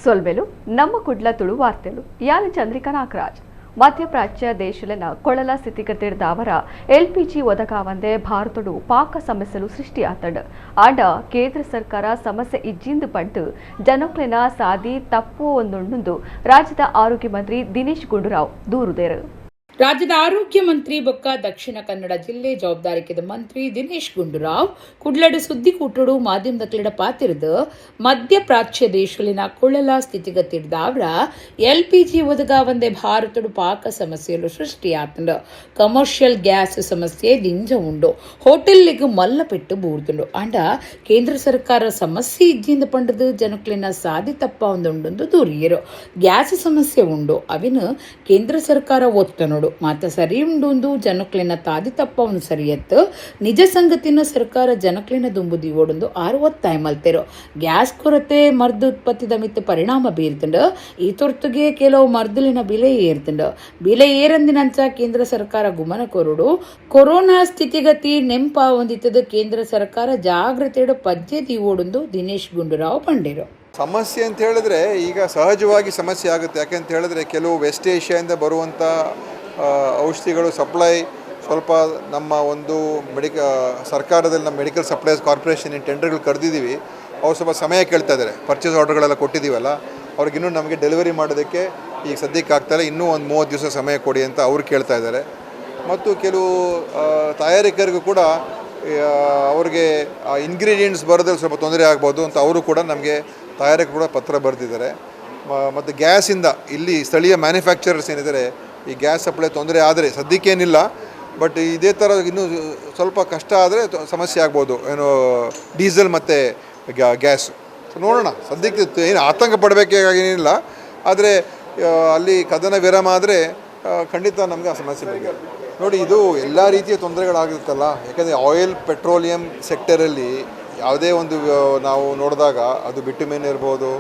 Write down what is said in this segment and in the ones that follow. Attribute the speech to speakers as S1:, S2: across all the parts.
S1: ಸೊಲ್ಮೆಲು ನಮ್ಮ ಕುಡ್ಲ ತುಳು ವಾರ್ತೆಲು ಯಾನ್ ಚಂದ್ರಿಕಾ ನಾಗರಾಜ್. ಮಧ್ಯಪ್ರಾಚ್ಯ ದೇಶಲೆನ ಕೊಳಲ ಸ್ಥಿತಿಗತಿರ್ದಾವರ ಎಲ್ಪಿಜಿ ಒದಗಾವಂದೆ ಭಾರತಡು ಪಾಕ ಸಮಸ್ಯೆಲು ಸೃಷ್ಟಿಯಾತಂಡ್. ಆಂಡ ಕೇಂದ್ರ ಸರ್ಕಾರ ಸಮಸ್ಯೆ ಇಜ್ಜಿಂದು ಪಂಡು ಜನಕ್ಲೆನ ಸಾದಿ ತಪ್ಪು ಒಂದುಂಡು ರಾಜ್ಯದ ಆರೋಗ್ಯ ಮಂತ್ರಿ ದಿನೇಶ್ ಗುಂಡೂರಾವ್ ದೂರುದೇರು.
S2: ರಾಜ್ಯದ ಆರೋಗ್ಯ ಮಂತ್ರಿ ಬೊಕ್ಕ ದಕ್ಷಿಣ ಕನ್ನಡ ಜಿಲ್ಲೆ ಜವಾಬ್ದಾರಿಕೆದ ಮಂತ್ರಿ ದಿನೇಶ್ ಗುಂಡೂರಾವ್ ಕುಡ್ಲಡು ಸುದ್ದಿಕೂಟಡು ಮಾಧ್ಯಮದಕ್ಲೆಡ ಪಾತಿರ್ದು ಮಧ್ಯಪ್ರಾಚ್ಯ ದೇಶಲಿನ ಕೊಳಲ ಸ್ಥಿತಿಗತಿರ್ದಾವ್ರ ಎಲ್ಪಿಜಿ ಒದಗಾವಂದೆ ಭಾರತಡು ಪಾಕ ಸಮಸ್ಯೆಲು ಸೃಷ್ಟಿಯಾತಂಡು. ಕಮರ್ಷಿಯಲ್ ಗ್ಯಾಸ್ ಸಮಸ್ಯೆ ದಿಂಜ ಉಂಡು, ಹೋಟೆಲ್ಗೆ ಮಲ್ಲ ಪೆಟ್ಟು ಬೂರ್ದುಂಡು. ಆಂಡ ಕೇಂದ್ರ ಸರ್ಕಾರ ಸಮಸ್ಯೆ ಇಜ್ಜಿಂದ ಪಂಡದು ಜನಕ್ಲೆನ ಸಾದಿ ತಪ್ಪ ಒಂದುಂಡು ದೂರಿಯರು. ಗ್ಯಾಸ್ ಸಮಸ್ಯೆ ಉಂಡು, ಅವಿನ ಕೇಂದ್ರ ಸರ್ಕಾರ ಒತ್ತನೋಡು ಮಾತ ಸರಿ ಉಂಡು, ಜನಕ್ಲೆನ ತಾದಿ ತಪ್ಪವನು ಸರಿಯತ್ತು, ನಿಜ ಸಂಗತಿನ ಸರ್ಕಾರ ಜನಕ್ಲೆನ ದುಂಬು ದಿವೋಡೊಂದು ಆರು ಒತ್ತಾಯ ಮಲ್ತೆರು. ಗ್ಯಾಸ್ ಕೊರತೆ ಮರ್ದು ಉತ್ಪತ್ತಿದ ಮಿತ್ತ ಪರಿಣಾಮ ಬೀರ್ತುಂಡು. ಈ ತೊರ್ತುಗೆ ಕೆಲವು ಮರ್ದುಲಿನ ಬಿಲೆ ಏರ್ತುಂಡು. ಬಿಲೆ ಏರಂದಿನಂಚ ಕೇಂದ್ರ ಸರ್ಕಾರ ಗುಮನ ಕೊರಡು. ಕೊರೋನಾ ಸ್ಥಿತಿಗತಿ ನೆಂಪ ಹೊಂದಿತ್ತದ ಕೇಂದ್ರ ಸರ್ಕಾರ ಜಾಗ್ರತೆಡು ಪಜ್ಜೆ ದಿವೋಡೊಂದು ದಿನೇಶ್ ಗುಂಡೂರಾವ್ ಪಂಡೇರು.
S3: ಸಮಸ್ಯೆ ಅಂತ ಹೇಳಿದ್ರೆ ಈಗ ಸಹಜವಾಗಿ ಸಮಸ್ಯೆ ಆಗುತ್ತೆ. ಯಾಕೆಂತ ಹೇಳಿದ್ರೆ ಕೆಲವು ವೆಸ್ಟ್ ಏಷ್ಯಾಯಿಂದ ಬರುವಂಥ ಔಷಧಿಗಳು ಸಪ್ಲೈ ಸ್ವಲ್ಪ ನಮ್ಮ ಒಂದು ಸರ್ಕಾರದಲ್ಲಿ ನಮ್ಮ ಮೆಡಿಕಲ್ ಸಪ್ಲೈಸ್ ಕಾರ್ಪೊರೇಷನ್ ಏನು ಟೆಂಡರ್ಗಳು ಕರೆದಿದ್ದೀವಿ, ಅವ್ರು ಸ್ವಲ್ಪ ಸಮಯ ಕೇಳ್ತಾ ಇದ್ದಾರೆ. ಪರ್ಚೇಸ್ ಆರ್ಡರ್ಗಳೆಲ್ಲ ಕೊಟ್ಟಿದ್ದೀವಲ್ಲ, ಅವ್ರಿಗಿನ್ನೂ ನಮಗೆ ಡೆಲಿವರಿ ಮಾಡೋದಕ್ಕೆ ಈಗ ಸದ್ಯಕ್ಕೆ ಆಗ್ತಾಯಿಲ್ಲ, ಇನ್ನೂ ಒಂದು 30 ದಿವಸ ಸಮಯ ಕೊಡಿ ಅಂತ ಅವ್ರು ಕೇಳ್ತಾ ಇದ್ದಾರೆ. ಮತ್ತು ಕೆಲವು ತಯಾರಕರಿಗೂ ಕೂಡ ಅವ್ರಿಗೆ ಆ ಇಂಗ್ರೀಡಿಯೆಂಟ್ಸ್ ಬರೋದ್ರಲ್ಲಿ ಸ್ವಲ್ಪ ತೊಂದರೆ ಆಗ್ಬೋದು ಅಂತ ಅವರು ಕೂಡ ನಮಗೆ ತಯಾರಕರು ಕೂಡ ಪತ್ರ ಬರೆದಿದ್ದಾರೆ. ಮತ್ತು ಗ್ಯಾಸಿಂದ ಇಲ್ಲಿ ಸ್ಥಳೀಯ ಮ್ಯಾನುಫ್ಯಾಕ್ಚರರ್ಸ್ ಏನಿದ್ದಾರೆ, ಈ ಗ್ಯಾಸ್ ಸಪ್ಲೈ ತೊಂದರೆ ಆದರೆ, ಸದ್ಯಕ್ಕೇನಿಲ್ಲ, ಬಟ್ ಇದೇ ಥರ ಇನ್ನೂ ಸ್ವಲ್ಪ ಕಷ್ಟ ಆದರೆ ಸಮಸ್ಯೆ ಆಗ್ಬೋದು, ಏನು ಡೀಸೆಲ್ ಮತ್ತು ಗ್ಯಾಸ್. ಸೊ ನೋಡೋಣ, ಸದ್ಯಕ್ಕೆ ಏನು ಆತಂಕ ಪಡಬೇಕಾಗೇನಿಲ್ಲ. ಆದರೆ ಅಲ್ಲಿ ಕದನ ವಿರಾಮ ಆದರೆ ಖಂಡಿತ ನಮಗೆ ಆ ಸಮಸ್ಯೆ ಬಗ್ಗೆ ನೋಡಿ, ಇದು ಎಲ್ಲ ರೀತಿಯ ತೊಂದರೆಗಳಾಗುತ್ತಲ್ಲ. ಯಾಕಂದರೆ ಆಯಿಲ್ ಪೆಟ್ರೋಲಿಯಂ ಸೆಕ್ಟರಲ್ಲಿ ಯಾವುದೇ ಒಂದು ನಾವು ನೋಡಿದಾಗ ಅದು ಬಿಟುಮಿನ್ ಇರ್ಬೋದು,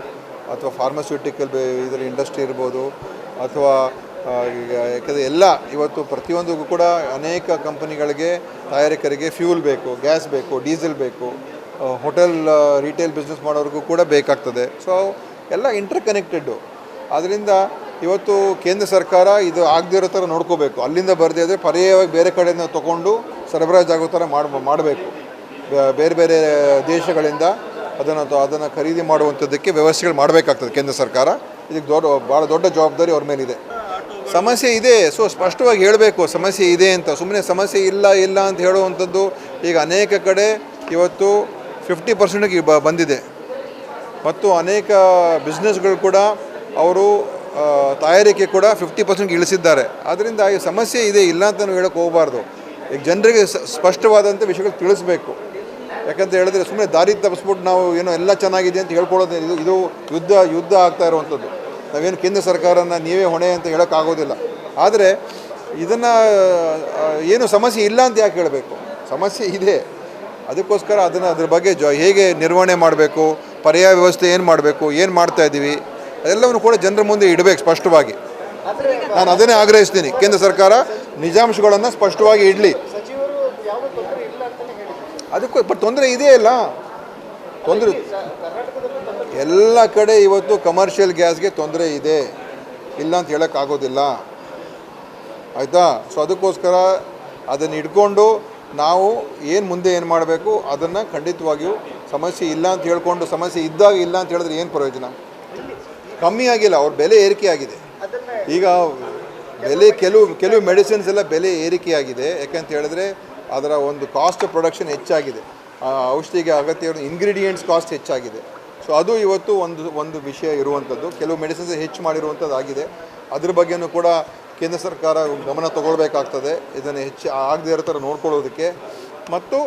S3: ಅಥವಾ ಫಾರ್ಮಸ್ಯೂಟಿಕಲ್ ಇದರ ಇಂಡಸ್ಟ್ರಿ ಇರ್ಬೋದು, ಅಥವಾ ಈಗ ಯಾಕಂದರೆ ಎಲ್ಲ ಇವತ್ತು ಪ್ರತಿಯೊಂದಕ್ಕೂ ಕೂಡ ಅನೇಕ ಕಂಪನಿಗಳಿಗೆ ತಯಾರಕರಿಗೆ ಫ್ಯೂಲ್ ಬೇಕು, ಗ್ಯಾಸ್ ಬೇಕು, ಡೀಸೆಲ್ ಬೇಕು, ಹೋಟೆಲ್ ರಿಟೇಲ್ ಬಿಸ್ನೆಸ್ ಮಾಡೋರಿಗೂ ಕೂಡ ಬೇಕಾಗ್ತದೆ. ಸೊ ಎಲ್ಲ ಇಂಟರ್ ಕನೆಕ್ಟೆಡ್ಡು. ಆದ್ದರಿಂದ ಇವತ್ತು ಕೇಂದ್ರ ಸರ್ಕಾರ ಇದು ಆಗದಿರೋ ಥರ ನೋಡ್ಕೋಬೇಕು. ಅಲ್ಲಿಂದ ಬರದೇ ಆದರೆ ಪರ್ಯಾಯವಾಗಿ ಬೇರೆ ಕಡೆಯಿಂದ ತೊಗೊಂಡು ಸರಬರಾಜು ಆಗೋ ಥರ ಮಾಡಬೇಕು. ಬೇರೆ ಬೇರೆ ದೇಶಗಳಿಂದ ಅದನ್ನು ಅದನ್ನು ಖರೀದಿ ಮಾಡುವಂಥದ್ದಕ್ಕೆ ವ್ಯವಸ್ಥೆಗಳು ಮಾಡಬೇಕಾಗ್ತದೆ ಕೇಂದ್ರ ಸರ್ಕಾರ. ಇದಕ್ಕೆ ಭಾಳ ದೊಡ್ಡ ಜವಾಬ್ದಾರಿ ಅವ್ರ ಮೇಲಿದೆ. ಸಮಸ್ಯೆ ಇದೆ, ಸೊ ಸ್ಪಷ್ಟವಾಗಿ ಹೇಳಬೇಕು ಸಮಸ್ಯೆ ಇದೆ ಅಂತ. ಸುಮ್ಮನೆ ಸಮಸ್ಯೆ ಇಲ್ಲ ಇಲ್ಲ ಅಂತ ಹೇಳುವಂಥದ್ದು ಈಗ ಅನೇಕ ಕಡೆ ಇವತ್ತು 50%ಗೆ ಬಂದಿದೆ. ಮತ್ತು ಅನೇಕ ಬಿಸ್ನೆಸ್ಗಳು ಕೂಡ ಅವರು ತಯಾರಿಕೆ ಕೂಡ 50%ಗೆ ಇಳಿಸಿದ್ದಾರೆ. ಆದ್ದರಿಂದ ಈ ಸಮಸ್ಯೆ ಇದೆ ಇಲ್ಲ ಅಂತ ನಾವು ಹೇಳೋಕ್ಕೆ ಹೋಗಬಾರ್ದು. ಈಗ ಜನರಿಗೆ ಸ್ಪಷ್ಟವಾದಂಥ ವಿಷಯಗಳು ತಿಳಿಸ್ಬೇಕು. ಯಾಕಂತ ಹೇಳಿದ್ರೆ ಸುಮ್ಮನೆ ದಾರಿ ತಪ್ಪಿಸ್ಬಿಟ್ಟು ನಾವು ಏನೋ ಎಲ್ಲ ಚೆನ್ನಾಗಿದೆ ಅಂತ ಹೇಳ್ಕೊಳ್ಳೋದು, ಇದು ಇದು ಯುದ್ಧ ಯುದ್ಧ ಆಗ್ತಾ ಇರುವಂಥದ್ದು. ನಾವೇನು ಕೇಂದ್ರ ಸರ್ಕಾರನ ನೀವೇ ಹೊಣೆ ಅಂತ ಹೇಳೋಕ್ಕಾಗೋದಿಲ್ಲ. ಆದರೆ ಇದನ್ನು ಏನು ಸಮಸ್ಯೆ ಇಲ್ಲ ಅಂತ ಯಾಕೆ ಹೇಳಬೇಕು? ಸಮಸ್ಯೆ ಇದೆ. ಅದಕ್ಕೋಸ್ಕರ ಅದನ್ನು ಅದ್ರ ಬಗ್ಗೆ ಹೇಗೆ ನಿರ್ವಹಣೆ ಮಾಡಬೇಕು, ಪರ್ಯಾಯ ವ್ಯವಸ್ಥೆ ಏನು ಮಾಡಬೇಕು, ಏನು ಮಾಡ್ತಾಯಿದ್ದೀವಿ, ಅದೆಲ್ಲವನ್ನು ಕೂಡ ಜನರ ಮುಂದೆ ಇಡಬೇಕು ಸ್ಪಷ್ಟವಾಗಿ. ನಾನು ಅದನ್ನೇ ಆಗ್ರಹಿಸ್ತೀನಿ, ಕೇಂದ್ರ ಸರ್ಕಾರ ನಿಜಾಂಶಗಳನ್ನು ಸ್ಪಷ್ಟವಾಗಿ ಇಡಲಿ. ಅದಕ್ಕೂ ಬಟ್ ತೊಂದರೆ ಇದೆಯಲ್ಲ, ತೊಂದರೆ ಎಲ್ಲ ಕಡೆ ಇವತ್ತು ಕಮರ್ಷಿಯಲ್ ಗ್ಯಾಸ್ಗೆ ತೊಂದರೆ ಇದೆ, ಇಲ್ಲ ಅಂತ ಹೇಳೋಕ್ಕಾಗೋದಿಲ್ಲ, ಆಯಿತಾ? ಸೊ ಅದಕ್ಕೋಸ್ಕರ ಅದನ್ನು ಇಟ್ಕೊಂಡು ನಾವು ಏನು ಮುಂದೆ ಏನು ಮಾಡಬೇಕು ಅದನ್ನು ಖಂಡಿತವಾಗಿಯೂ ಸಮಸ್ಯೆ ಇಲ್ಲ ಅಂತ ಹೇಳ್ಕೊಂಡು ಸಮಸ್ಯೆ ಇದ್ದಾಗ ಇಲ್ಲ ಅಂತ ಹೇಳಿದ್ರೆ ಏನು ಪ್ರಯೋಜನ? ಕಮ್ಮಿ ಆಗಿಲ್ಲ, ಅವ್ರ ಬೆಲೆ ಏರಿಕೆ ಆಗಿದೆ. ಈಗ ಬೆಲೆ ಕೆಲವು ಕೆಲವು ಮೆಡಿಸಿನ್ಸ್ ಎಲ್ಲ ಬೆಲೆ ಏರಿಕೆ ಆಗಿದೆ. ಯಾಕಂತ ಹೇಳಿದ್ರೆ ಅದರ ಒಂದು ಕಾಸ್ಟ್ ಆಫ್ ಪ್ರೊಡಕ್ಷನ್ ಹೆಚ್ಚಾಗಿದೆ, ಔಷಧಿಗೆ ಅಗತ್ಯ ಇರೋ ಇಂಗ್ರೀಡಿಯೆಂಟ್ಸ್ ಕಾಸ್ಟ್ ಹೆಚ್ಚಾಗಿದೆ. ಸೊ ಅದು ಇವತ್ತು ಒಂದು ಒಂದು ವಿಷಯ ಇರುವಂಥದ್ದು. ಕೆಲವು ಮೆಡಿಸಿನ್ಸ್ ಹೆಚ್ಚು ಮಾಡಿರುವಂಥದ್ದು ಆಗಿದೆ. ಅದ್ರ ಬಗ್ಗೆನೂ ಕೂಡ ಕೇಂದ್ರ ಸರ್ಕಾರ ಗಮನ ತಗೊಳ್ಬೇಕಾಗ್ತದೆ, ಇದನ್ನು ಹೆಚ್ಚು ಆಗದೇ ಇರೋ ಥರ ನೋಡ್ಕೊಳ್ಳೋದಕ್ಕೆ. ಮತ್ತು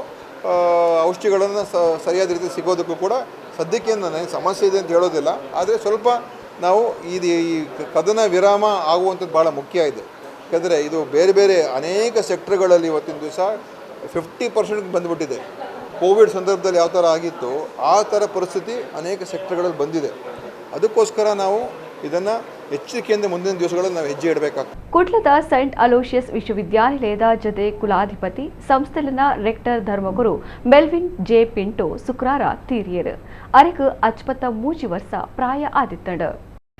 S3: ಔಷಧಿಗಳನ್ನು ಸರಿಯಾದ ರೀತಿ ಸಿಗೋದಕ್ಕೂ ಕೂಡ ಸದ್ಯಕ್ಕೆ ನನಗೆ ಸಮಸ್ಯೆ ಇದೆ ಅಂತ ಹೇಳೋದಿಲ್ಲ. ಆದರೆ ಸ್ವಲ್ಪ ನಾವು ಇದು ಈ ಕದನ ವಿರಾಮ ಆಗುವಂಥದ್ದು ಭಾಳ ಮುಖ್ಯ ಇದೆ. ಯಾಕಂದರೆ ಇದು ಬೇರೆ ಬೇರೆ ಅನೇಕ ಸೆಕ್ಟರ್ಗಳಲ್ಲಿ ಇವತ್ತಿನ ದಿವಸ 50%ಗೆ ಬಂದುಬಿಟ್ಟಿದೆ. ಕೋವಿಡ್ ಸಂದರ್ಭದಲ್ಲಿ ಯಾವ ಥರ ಆಗಿತ್ತು ಆ ಥರ ಪರಿಸ್ಥಿತಿ ಅನೇಕ ಸೆಕ್ಟರ್ಗಳಲ್ಲಿ ಬಂದಿದೆ. ಅದಕ್ಕೋಸ್ಕರ ನಾವು ಇದನ್ನು ಎಚ್ಚರಿಕೆಯಿಂದ ಮುಂದಿನ ದಿವಸಗಳಲ್ಲಿ ನಾವು ಹೆಜ್ಜೆ ಇಡಬೇಕಾಗ್ತದೆ.
S1: ಕುಡ್ಲದ ಸೆಂಟ್ ಅಲೋಷಿಯಸ್ ವಿಶ್ವವಿದ್ಯಾನಿಲಯದ ಜೊತೆ ಕುಲಾಧಿಪತಿ ಸಂಸ್ಥೆಲಿನ ರೆಕ್ಟರ್ ಧರ್ಮಗುರು ಮೆಲ್ವಿನ್ ಜೆ ಪಿಂಟೋ ಶುಕ್ರಾರ ತೀರಿಯರು. ಅರೆಗ್ 53 ವರ್ಷ ಪ್ರಾಯ ಆದಿತ್ತಂಡು.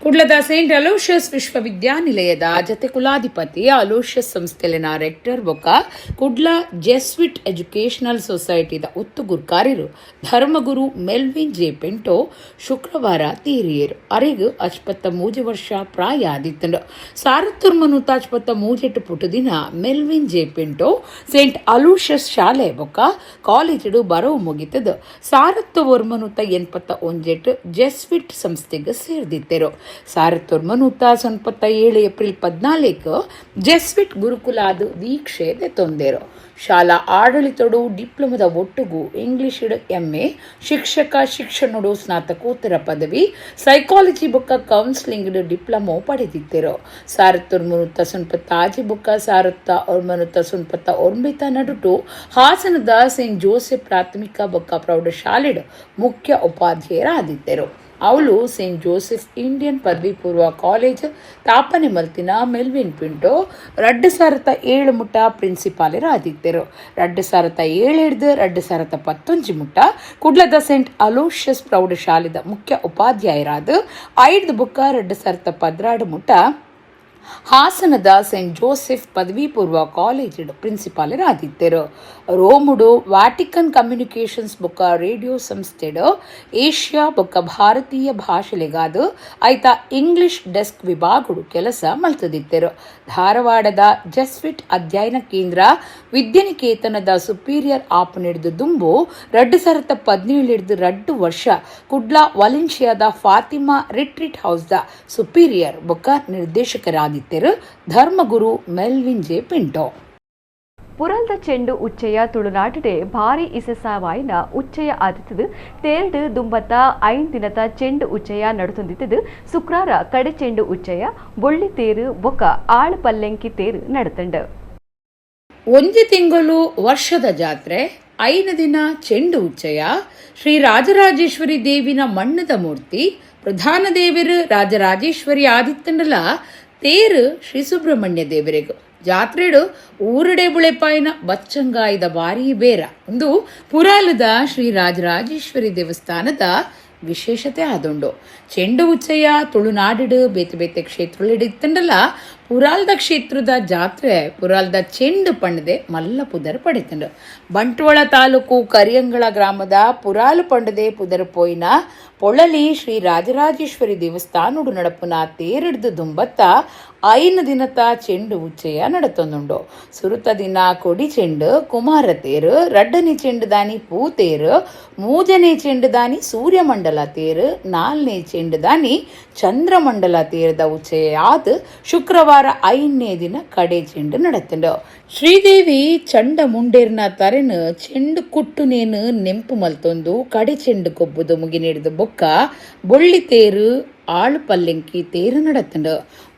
S2: ಕುಡ್ಲದ ಸೆಂಟ್ ಅಲೋಷಿಯಸ್ ವಿಶ್ವವಿದ್ಯಾನಿಲಯದ ಜತೆ ಕುಲಾಧಿಪತಿ ಅಲೋಷಿಯಸ್ ಸಂಸ್ಥೆಲಿನ ರೆಕ್ಟರ್ ಬೊಕ್ಕ ಕುಡ್ಲ ಜೆಸ್ವಿಟ್ ಎಜುಕೇಷನಲ್ ಸೊಸೈಟಿದ ಒತ್ತು ಗುರ್ಕಾರ್ಯರು ಧರ್ಮಗುರು ಮೆಲ್ವಿನ್ ಜೆ ಪಿಂಟೋ ಶುಕ್ರವಾರ ತೀರಿಯರು. ಅರೆಗ್ 53 ವರ್ಷ ಪ್ರಾಯ ಆದಿತ್ತಂಡು. 1953 ಪುಟ್ಟುದಿನ Melvin J Pinto Saint Aloysius ಶಾಲೆ ಬೊಕ್ಕ ಕಾಲೇಜಿಡು ಬರವು ಮುಗಿತದು 1981 ಜೆಸ್ವಿಟ್ ಸಂಸ್ಥೆಗೆ ಸೇರ್ದಿತ್ತೆರು. 1997 ಏಪ್ರಿಲ್ 14 ಜೆಸ್ವಿಟ್ ಗುರುಕುಲಾದ ದೀಕ್ಷೆ ತೊಂದೇರು. ಶಾಲಾ ಆಡಳಿತಡು ಡಿಪ್ಲೊಮದ ಒಟ್ಟುಗು ಇಂಗ್ಲಿಷ್ ಎಂಎ, ಶಿಕ್ಷಕ ಶಿಕ್ಷಣಡು ಸ್ನಾತಕೋತ್ತರ ಪದವಿ, ಸೈಕಾಲಜಿ ಬೊಕ್ಕ ಕೌನ್ಸಿಲಿಂಗ್ ಡಿಪ್ಲೊಮೊ ಪಡೆದಿದ್ದರು. 1996 ಬೊಕ್ಕ 1999 ನಡುಟು ಹಾಸನದ ಸೆಂಟ್ ಜೋಸೆಫ್ ಪ್ರಾಥಮಿಕ ಬೊಕ್ಕ ಪ್ರೌಢಶಾಲೆಡು ಮುಖ್ಯ ಉಪಾಧ್ಯಾಯರಾದಿದ್ದರು. ಅವಳು ಸೆಂಟ್ ಜೋಸೆಫ್ ಇಂಡಿಯನ್ ಪದವಿ ಪೂರ್ವ ಕಾಲೇಜ್ ತಾಪನೆ ಮಲ್ತಿನ ಮೆಲ್ವಿನ್ ಪಿಂಟೋ 2007 ಮುಟ್ಟ ಪ್ರಿನ್ಸಿಪಾಲರಾದಿದ್ದರು. 2007 2011 ಮುಟ್ಟ ಕುಡ್ಲದ ಸೆಂಟ್ ಅಲೋಷಿಯಸ್ ಪ್ರೌಢಶಾಲೆದ ಮುಖ್ಯ ಉಪಾಧ್ಯಾಯರಾದ 5 ಬುಕ್ಕ 2012 ಮುಟ್ಟ ಹಾಸನದ ಸೆಂಟ್ ಜೋಸೆಫ್ ಪದವಿ ಪೂರ್ವ ಕಾಲೇಜ್ ಪ್ರಿನ್ಸಿಪಾಲರಾದಿದ್ದರು. ರೋಮುಡು ವಾಟಿಕನ್ ಕಮ್ಯುನಿಕೇಷನ್ಸ್ ಬೊಕ್ಕ ರೇಡಿಯೋ ಸಂಸ್ಥೆಡು ಏಷ್ಯಾ ಬೊಕ್ಕ ಭಾರತೀಯ ಭಾಷೆಲೆಗಾದ ಐತ ಇಂಗ್ಲಿಷ್ ಡೆಸ್ಕ್ ವಿಭಾಗಡು ಕೆಲಸ ಮಲ್ತದಿದ್ದರು. ಧಾರವಾಡದ ಜೆಸ್ವಿಟ್ ಅಧ್ಯಯನ ಕೇಂದ್ರ ವಿದ್ಯಾನಿಕೇತನದ ಸುಪೀರಿಯರ್ ಆಪ್ ಹಿಡಿದು ದುಂಬು 2017 ಹಿಡಿದು 2 ವರ್ಷ ಕುಡ್ಲಾ ವಾಲೆನ್ಷಿಯಾದ ಫಾತಿಮಾ ರಿಟ್ರೀಟ್ ಹೌಸ್ದ ಸುಪೀರಿಯರ್ ಬೊಕ್ಕ ನಿರ್ದೇಶಕರಾದಿದ್ದರು ಧರ್ಮಗುರು ಮೆಲ್ವಿನ್ ಜೆ ಪಿಂಟೋ.
S1: ಪುರಲ್ದ ಚೆಂಡು ಉಚ್ಚಯ ತುಳುನಾಟಿಡೆ ಭಾರಿ ಇಸೆಸಾವಾಯಿನ ಉಚ್ಚಯ ಆದಿತ್ತದು. ತೇರ್ಡು ದುಂಬತ್ತ 5 ದಿನದ ಚೆಂಡು ಉಚ್ಚಯ ನಡುತ್ತಂದಿತ್ತದು. ಶುಕ್ರಾರ ಕಡೆ ಚೆಂಡು ಉಚ್ಚಯ, ಬೊಳ್ಳಿ ತೇರು ಬೊಕ್ಕ ಆಳ್ ಪಲ್ಲೆಂಕಿ ತೇರು ನಡತಂಡು.
S2: ಒಂಜಿ ತಿಂಗಳು ವರ್ಷದ ಜಾತ್ರೆ, 5 ದಿನ ಚೆಂಡು ಉಚ್ಚಯ. ಶ್ರೀ ರಾಜರಾಜೇಶ್ವರಿ ದೇವಿನ ಮಣ್ಣದ ಮೂರ್ತಿ, ಪ್ರಧಾನ ದೇವರು ರಾಜರಾಜೇಶ್ವರಿ ಆದಿತ್ತಂಡಲ ತೇರು ಶ್ರೀ ಸುಬ್ರಹ್ಮಣ್ಯ ದೇವರಿಗೂ. ಜಾತ್ರೆಡು ಊರುಡೆ ಬುಳೆಪಾಯಿನ ಬಚ್ಚಂಗಾಯದ ಬಾರಿ ಬೇರ ಒಂದು ಪುರಾಲದ ಶ್ರೀ ರಾಜರಾಜೇಶ್ವರಿ ದೇವಸ್ಥಾನದ ವಿಶೇಷತೆ ಆದುಂಡು. ಚೆಂಡು ಉಚ್ಚಯ ತುಳುನಾಡಿಡು ಬೇತೆ ಬೇತೆ ಕ್ಷೇತ್ರಗಳಿತ್ತಂಡಲ ಪುರಾಲ್ದ ಕ್ಷೇತ್ರದ ಜಾತ್ರೆ ಪುರಾಲ್ದ ಚೆಂಡು ಪಂಡದೆ ಮಲ್ಲ ಪುದರ್ ಪಡೆತಂಡು. ಬಂಟ್ವಾಳ ತಾಲೂಕು ಕರಿಯಂಗಳ ಗ್ರಾಮದ ಪುರಾಲು ಪಂಡದೆ ಪುದರ್ ಪೋಯಿನ ಪೊಳಲಿ ಶ್ರೀ ರಾಜರಾಜೇಶ್ವರಿ ದೇವಸ್ಥಾನಡು ನಡಪುನ ತೇರಿಡ್ದು ದುಂಬತ್ತ 5 ದಿನತ ಚೆಂಡು ಉಚ್ಚಯ ನಡತೊಂದುಂಡು. ಸುರುತ ದಿನ ಕೊಡಿ ಚೆಂಡು, ಕುಮಾರ ತೇರು, ರಡ್ಡನಿ ಚೆಂಡು ದಾನಿ ಪೂ ತೇರು, ಮೂಜನೇ ಚೆಂಡು ದಾನಿ ಸೂರ್ಯಮಂಡಲ ತೇರು, ನಾಲ್ನೇ ಚೆಂಡು ದಾನಿ ಚಂದ್ರಮಂಡಲ ತೇರದ ಉಚ್ಚಯ ಆದ್ ಶುಕ್ರವಾರ 5ನೇ ದಿನ ಕಡೆ ಚೆಂಡು ನಡತುಂಡು. ಶ್ರೀದೇವಿ ಚಂಡ ಮುಂಡೇರ್ನ ತರೆನು ಚೆಂಡು ಕುಟ್ಟುನೇನು ನೆಂಪು ಮಲ್ತೊಂದು ಕಡೆ ಚೆಂಡು ಕೊಬ್ಬುದು ಮುಗಿ ನೀಡಿದ ಬೊಕ್ಕ ಬೊಳ್ಳಿ ತೇರು, ಆಳು ಪಲ್ಲೆಂಕಿ ತೇರು ನಡತಂಡು.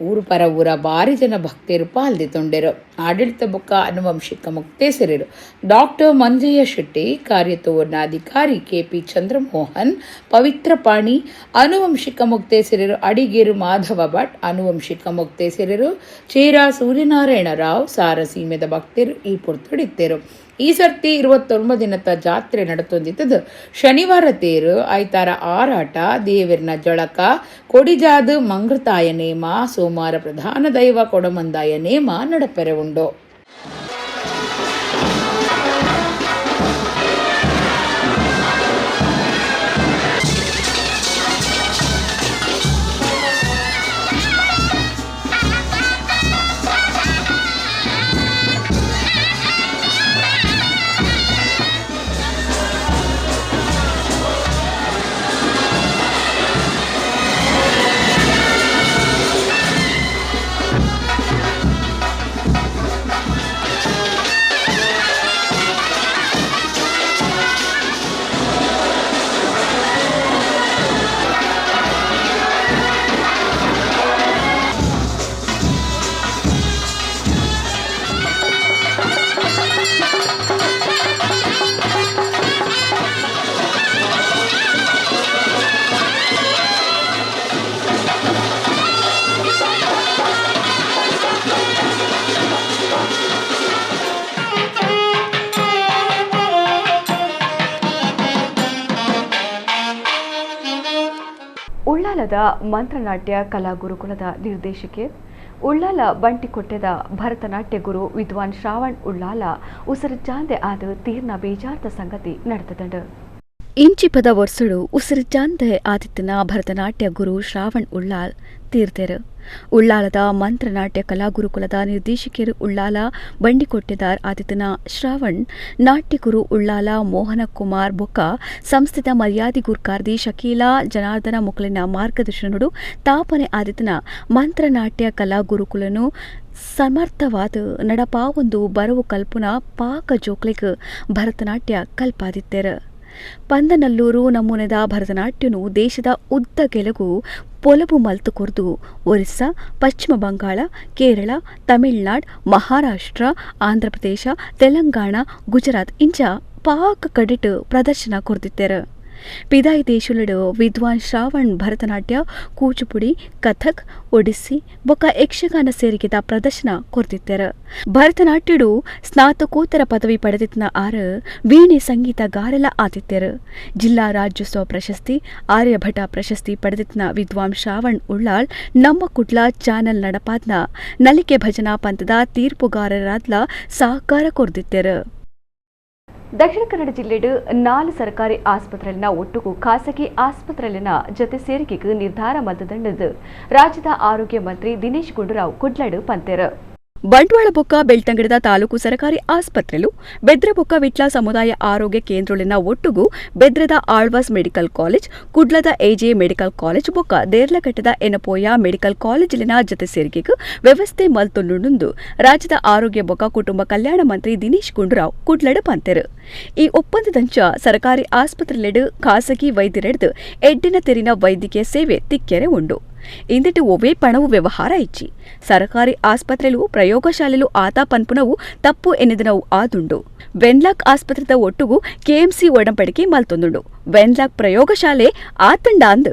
S2: ಊರು ಪರ ಊರ ಬಾರಿ ಜನ ಭಕ್ತರು ಪಾಲ್ದಿ ತೊಂಡೆರು. ಆಡಳಿತ ಬೊಕ್ಕ ಅನುವಂಶಿಕ ಮುಕ್ತೇಸರರು ಡಾಕ್ಟರ್ ಮಂಜಯ್ಯ ಶೆಟ್ಟಿ, ಕಾರ್ಯತೋರ್ಣಾಧಿಕಾರಿ ಕೆ ಪಿ ಚಂದ್ರಮೋಹನ್, ಪವಿತ್ರ ಪಾಣಿ, ಅನುವಂಶಿಕ ಮುಕ್ತೇಸರರು ಅಡಿಗೇರು ಮಾಧವ ಭಟ್, ಅನುವಂಶಿಕ ಮುಕ್ತೇಸರರು ಚೇರಾ ಸೂರ್ಯನಾರಾಯಣ ರಾವ್, ಸಾರಸೀಮೆದ ಭಕ್ತರು ಈ ಪೊರ್ತುಡಿತ್ತೆರು. ಈ ಸರ್ತಿ 29 ದಿನದ ಜಾತ್ರೆ ನಡತೊಂದಿತ್ತದು. ಶನಿವಾರ ತೇರು, ಐತಾರ ಆರಾಟ, ದೇವರ್ನ ಜಳಕ, ಕೊಡಿಜಾದು ಮಂಗೃತಾಯ ನೇಮ, ಸೋಮವಾರ ಪ್ರಧಾನ ದೈವ ಕೊಡಮಂದಾಯ ನೇಮ ನಡಪೆರೆ ಉಂಡು.
S1: ಉಳ್ಳಾಲದ ಮಂತ್ರನಾಟ್ಯ ಕಲಾಗುರುಕುಲದ ನಿರ್ದೇಶಕಿ ಉಳ್ಳಾಲ ಬಂಟಿಕೊಟ್ಟೆದ ಭರತನಾಟ್ಯ ಗುರು ವಿದ್ವಾನ್ ಶ್ರಾವಣ್ ಉಳ್ಳಾಲ ಉಸಿರುಚಾಂದೆ ಆದ ತೀರ್ನ ಬೇಜಾರ್ದ ಸಂಗತಿ ನಡೆತದಂಡು. ಇಂಚಿಪದ ವರ್ಷಡು ಉಸಿರುಚಾಂದೆ ಆದಿತ್ಯನ ಭರತನಾಟ್ಯ ಗುರು ಶ್ರಾವಣ್ ಉಳ್ಳಾಲ್ ತೀರ್ತೆರು. ಉಳ್ಳಾಲದ ಮಂತ್ರನಾಟ್ಯ ಕಲಾಗುರುಕುಲದ ನಿರ್ದೇಶಕರು ಉಳ್ಳಾಲ ಬಂಡಿಕೊಟ್ಟೆದಾರ್ ಆದಿತ್ಯನ ಶ್ರಾವಣ್ ನಾಟ್ಯಗುರು ಉಳ್ಳಾಲ ಮೋಹನ ಕುಮಾರ್ ಬೊಕ್ಕ ಸಂಸ್ಥೆದ ಮರ್ಯಾದಿ ಗುರ್ಕಾರ್ದಿ ಶಕೀಲಾ ಜನಾರ್ದನ ಮುಕ್ಲಿನ ಮಾರ್ಗದರ್ಶನಡು ತಾಪನೆ ಆದಿತ್ಯನ ಮಂತ್ರನಾಟ್ಯ ಕಲಾಗುರುಕುಲನು ಸಮರ್ಥವಾದ ನಡಪಾವೊಂದು ಬರವು ಕಲ್ಪುನ ಪಾಕ ಜೋಕ್ಲೆಗ್ ಭರತನಾಟ್ಯ ಕಲ್ಪಾದಿತ್ತೆರು. ಪಂದನಲ್ಲೂರು ನಮೂನೆದ ಭರತನಾಟ್ಯನು ದೇಶದ ಉದ್ದ ಗೆಲುಗು ಪೊಲಬು ಮಲ್ತು ಕೊರ್ದು ಒರಿಸ್ಸಾ, ಪಶ್ಚಿಮ ಬಂಗಾಳ, ಕೇರಳ, ತಮಿಳುನಾಡು, ಮಹಾರಾಷ್ಟ್ರ, ಆಂಧ್ರಪ್ರದೇಶ, ತೆಲಂಗಾಣ, ಗುಜರಾತ್ ಇಂಚ ಪಾಕ ಕಡೆಟ್ ಪ್ರದರ್ಶನ ಕೊರ್ದಿತ್ತೆರು. ಪಿದಾಯಿ ದೇಶುಲಡು ವಿದ್ವಾನ್ ಶ್ರಾವಣ್ ಭರತನಾಟ್ಯ, ಕೂಚುಪುಡಿ, ಕಥಕ್, ಒಡಿಸ್ಸಿ ಬೊಕ್ಕ ಯಕ್ಷಗಾನ ಸೇರಿಗೆದ ಪ್ರದರ್ಶನ ಕೊರ್ದಿತ್ತೆರು. ಭರತನಾಟ್ಯಡು ಸ್ನಾತಕೋತ್ತರ ಪದವಿ ಪಡೆದಿತ್ತಿನ ಆರು ವೀಣೆ ಸಂಗೀತಗಾರಲ ಆದಿತ್ಯರು. ಜಿಲ್ಲಾ ರಾಜ್ಯೋತ್ಸವ ಪ್ರಶಸ್ತಿ, ಆರ್ಯಭಟ ಪ್ರಶಸ್ತಿ ಪಡೆದಿತ್ತಿನ ವಿದ್ವಾನ್ ಶ್ರಾವಣ್ ಉಳ್ಳಾಲ್ ನಮ್ಮ ಕುಡ್ಲ ಚಾನೆಲ್ ನಡಪಾದ್ನ ನಲಿಕೆ ಭಜನಾ ಪಂಥದ ತೀರ್ಪುಗಾರರಾದ್ಲ ಸಹಕಾರ ಕೊರ್ದಿತ್ತೆರು. ದಕ್ಷಿಣ ಕನ್ನಡ ಜಿಲ್ಲೆಡು 4 ಸರ್ಕಾರಿ ಆಸ್ಪತ್ರೆಯಲ್ಲಿನ ಒಟ್ಟುಗೂ ಖಾಸಗಿ ಆಸ್ಪತ್ರೆಯಲ್ಲಿನ ಜತೆ ಸೇರಿಕೆಗೆ ನಿರ್ಧಾರ ಮಲ್ತದಂಡದು ರಾಜ್ಯದ ಆರೋಗ್ಯ ಮಂತ್ರಿ ದಿನೇಶ್ ಗುಂಡೂರಾವ್ ಕುಡ್ಲಡು ಪಂತೆರು. ಬಂಟ್ವಾಳಬೊಕ್ಕ ಬೆಳ್ತಂಗಡಿದ ತಾಲೂಕು ಸರಕಾರಿ ಆಸ್ಪತ್ರೆಲು ಬೆದ್ರಬೊಕ್ಕ ವಿಟ್ಲ ಸಮುದಾಯ ಆರೋಗ್ಯ ಕೇಂದ್ರಲಿನ ಒಟ್ಟುಗೂ ಬೆದ್ರದ ಆಳ್ವಾಸ್ ಮೆಡಿಕಲ್ ಕಾಲೇಜ್, ಕುಡ್ಲದ AJ medical college ಬೊಕ್ಕ ದೇರ್ಲಕಟ್ಟದ ಎನಪೋಯ ಮೆಡಿಕಲ್ ಕಾಲೇಜಿನ ಜತೆ ಸೇರಿಕೆಗೆ ವ್ಯವಸ್ಥೆ ಮಲ್ತೊಂಡುಂಡು ರಾಜ್ಯದ ಆರೋಗ್ಯ ಬೊಕ್ಕ ಕುಟುಂಬ ಕಲ್ಯಾಣ ಮಂತ್ರಿ ದಿನೇಶ್ ಗುಂಡೂರಾವ್ ಕುಡ್ಲಡ ಪಂತೆರು. ಈ ಒಪ್ಪಂದದಂಚ ಸರಕಾರಿ ಆಸ್ಪತ್ರೆಲೆಡು ಖಾಸಗಿ ವೈದ್ಯರೆಡ್ದು ಎಡ್ಡಿನ ತೆರಿನ ವೈದ್ಯಕೀಯ ಸೇವೆ ತಿಕ್ಕೆರೆ ಉಂಡು. ಇಂದಿಟ್ಟು ಒವೇ ಪಣವು ವ್ಯವಹಾರ ಇಚ್ಚಿ ಸರಕಾರಿ ಆಸ್ಪತ್ರೆಲು ಪ್ರಯೋಗಶಾಲೆಲು ಆತ ಪನ್ಪುನವು ತಪ್ಪು ಎನ್ನಿದನವು ಆದುಂಡು. ವೆನ್ಲಾಕ್ ಆಸ್ಪತ್ರೆದ ಒಟ್ಟುಗು ಕೆಎಂಸಿ ಒಡಂಬಡಿಕೆ ಮಲ್ತೊಂದುಂಡು. ವೆನ್ಲಾಕ್ ಪ್ರಯೋಗಶಾಲೆ ಆತಂಡಾಂದ್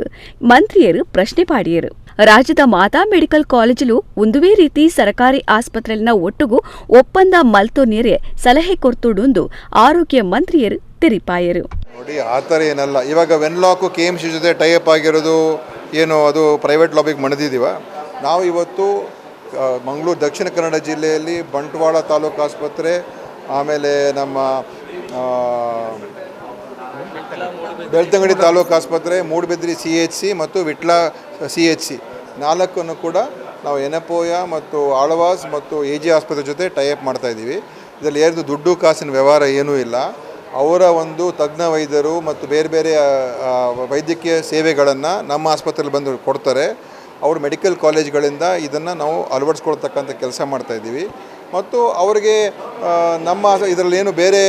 S1: ಮಂತ್ರಿಯರು ಪ್ರಶ್ನೆ ಪಾಡಿಯರು. ರಾಜ್ಯದ ಮಾತಾ ಮೆಡಿಕಲ್ ಕಾಲೇಜುಲು ಒಂದುವೇ ರೀತಿ ಸರಕಾರಿ ಆಸ್ಪತ್ರೆಲಿನ ಒಟ್ಟುಗು ಒಪ್ಪಂದ ಮಲ್ತೊನ್ಯರೆ ಸಲಹೆ ಕೊರ್ತುಡುಂದು ಆರೋಗ್ಯ ಮಂತ್ರಿಯರು ತೆರಿಪಾಯರು.
S3: ನೋಡಿ, ಆ ಥರ ಏನಲ್ಲ. ಇವಾಗ ವೆನ್ಲಾಕು ಕೆಎಂಸಿ ಜೊತೆ ಟೈಅಪ್ ಆಗಿರೋದು ಏನು, ಅದು ಪ್ರೈವೇಟ್ ಲಾಬಿಗೆ ಮಣಿದಿದ್ದೀವ ನಾವು. ಇವತ್ತು ಮಂಗಳೂರು ದಕ್ಷಿಣ ಕನ್ನಡ ಜಿಲ್ಲೆಯಲ್ಲಿ ಬಂಟ್ವಾಳ ತಾಲೂಕು ಆಸ್ಪತ್ರೆ, ಆಮೇಲೆ ನಮ್ಮ ಬೆಳ್ತಂಗಡಿ ತಾಲೂಕು ಆಸ್ಪತ್ರೆ, ಮೂಡುಬಿದ್ರಿ CHC ಮತ್ತು ವಿಟ್ಲ CHC 4 ಕೂಡ ನಾವು ಎನಪೋಯ ಮತ್ತು ಆಳ್ವಾಸ್ ಮತ್ತು AG ಆಸ್ಪತ್ರೆ ಜೊತೆ ಟೈಅಪ್ ಮಾಡ್ತಾಯಿದ್ದೀವಿ. ಇದರಲ್ಲಿ ಯಾರ್ದು ದುಡ್ಡು ಕಾಸಿನ ವ್ಯವಹಾರ ಏನೂ ಇಲ್ಲ. ಅವರ ಒಂದು ತಜ್ಞ ವೈದ್ಯರು ಮತ್ತು ಬೇರೆ ಬೇರೆ ವೈದ್ಯಕೀಯ ಸೇವೆಗಳನ್ನು ನಮ್ಮ ಆಸ್ಪತ್ರೆಯಲ್ಲಿ ಬಂದು ಕೊಡ್ತಾರೆ. ಅವರು ಮೆಡಿಕಲ್ ಕಾಲೇಜ್ಗಳಿಂದ ಇದನ್ನು ನಾವು ಅಳವಡಿಸ್ಕೊಳ್ತಕ್ಕಂಥ ಕೆಲಸ ಮಾಡ್ತಾಯಿದ್ದೀವಿ. ಮತ್ತು ಅವರಿಗೆ ನಮ್ಮ ಇದರಲ್ಲಿ ಏನು ಬೇರೆ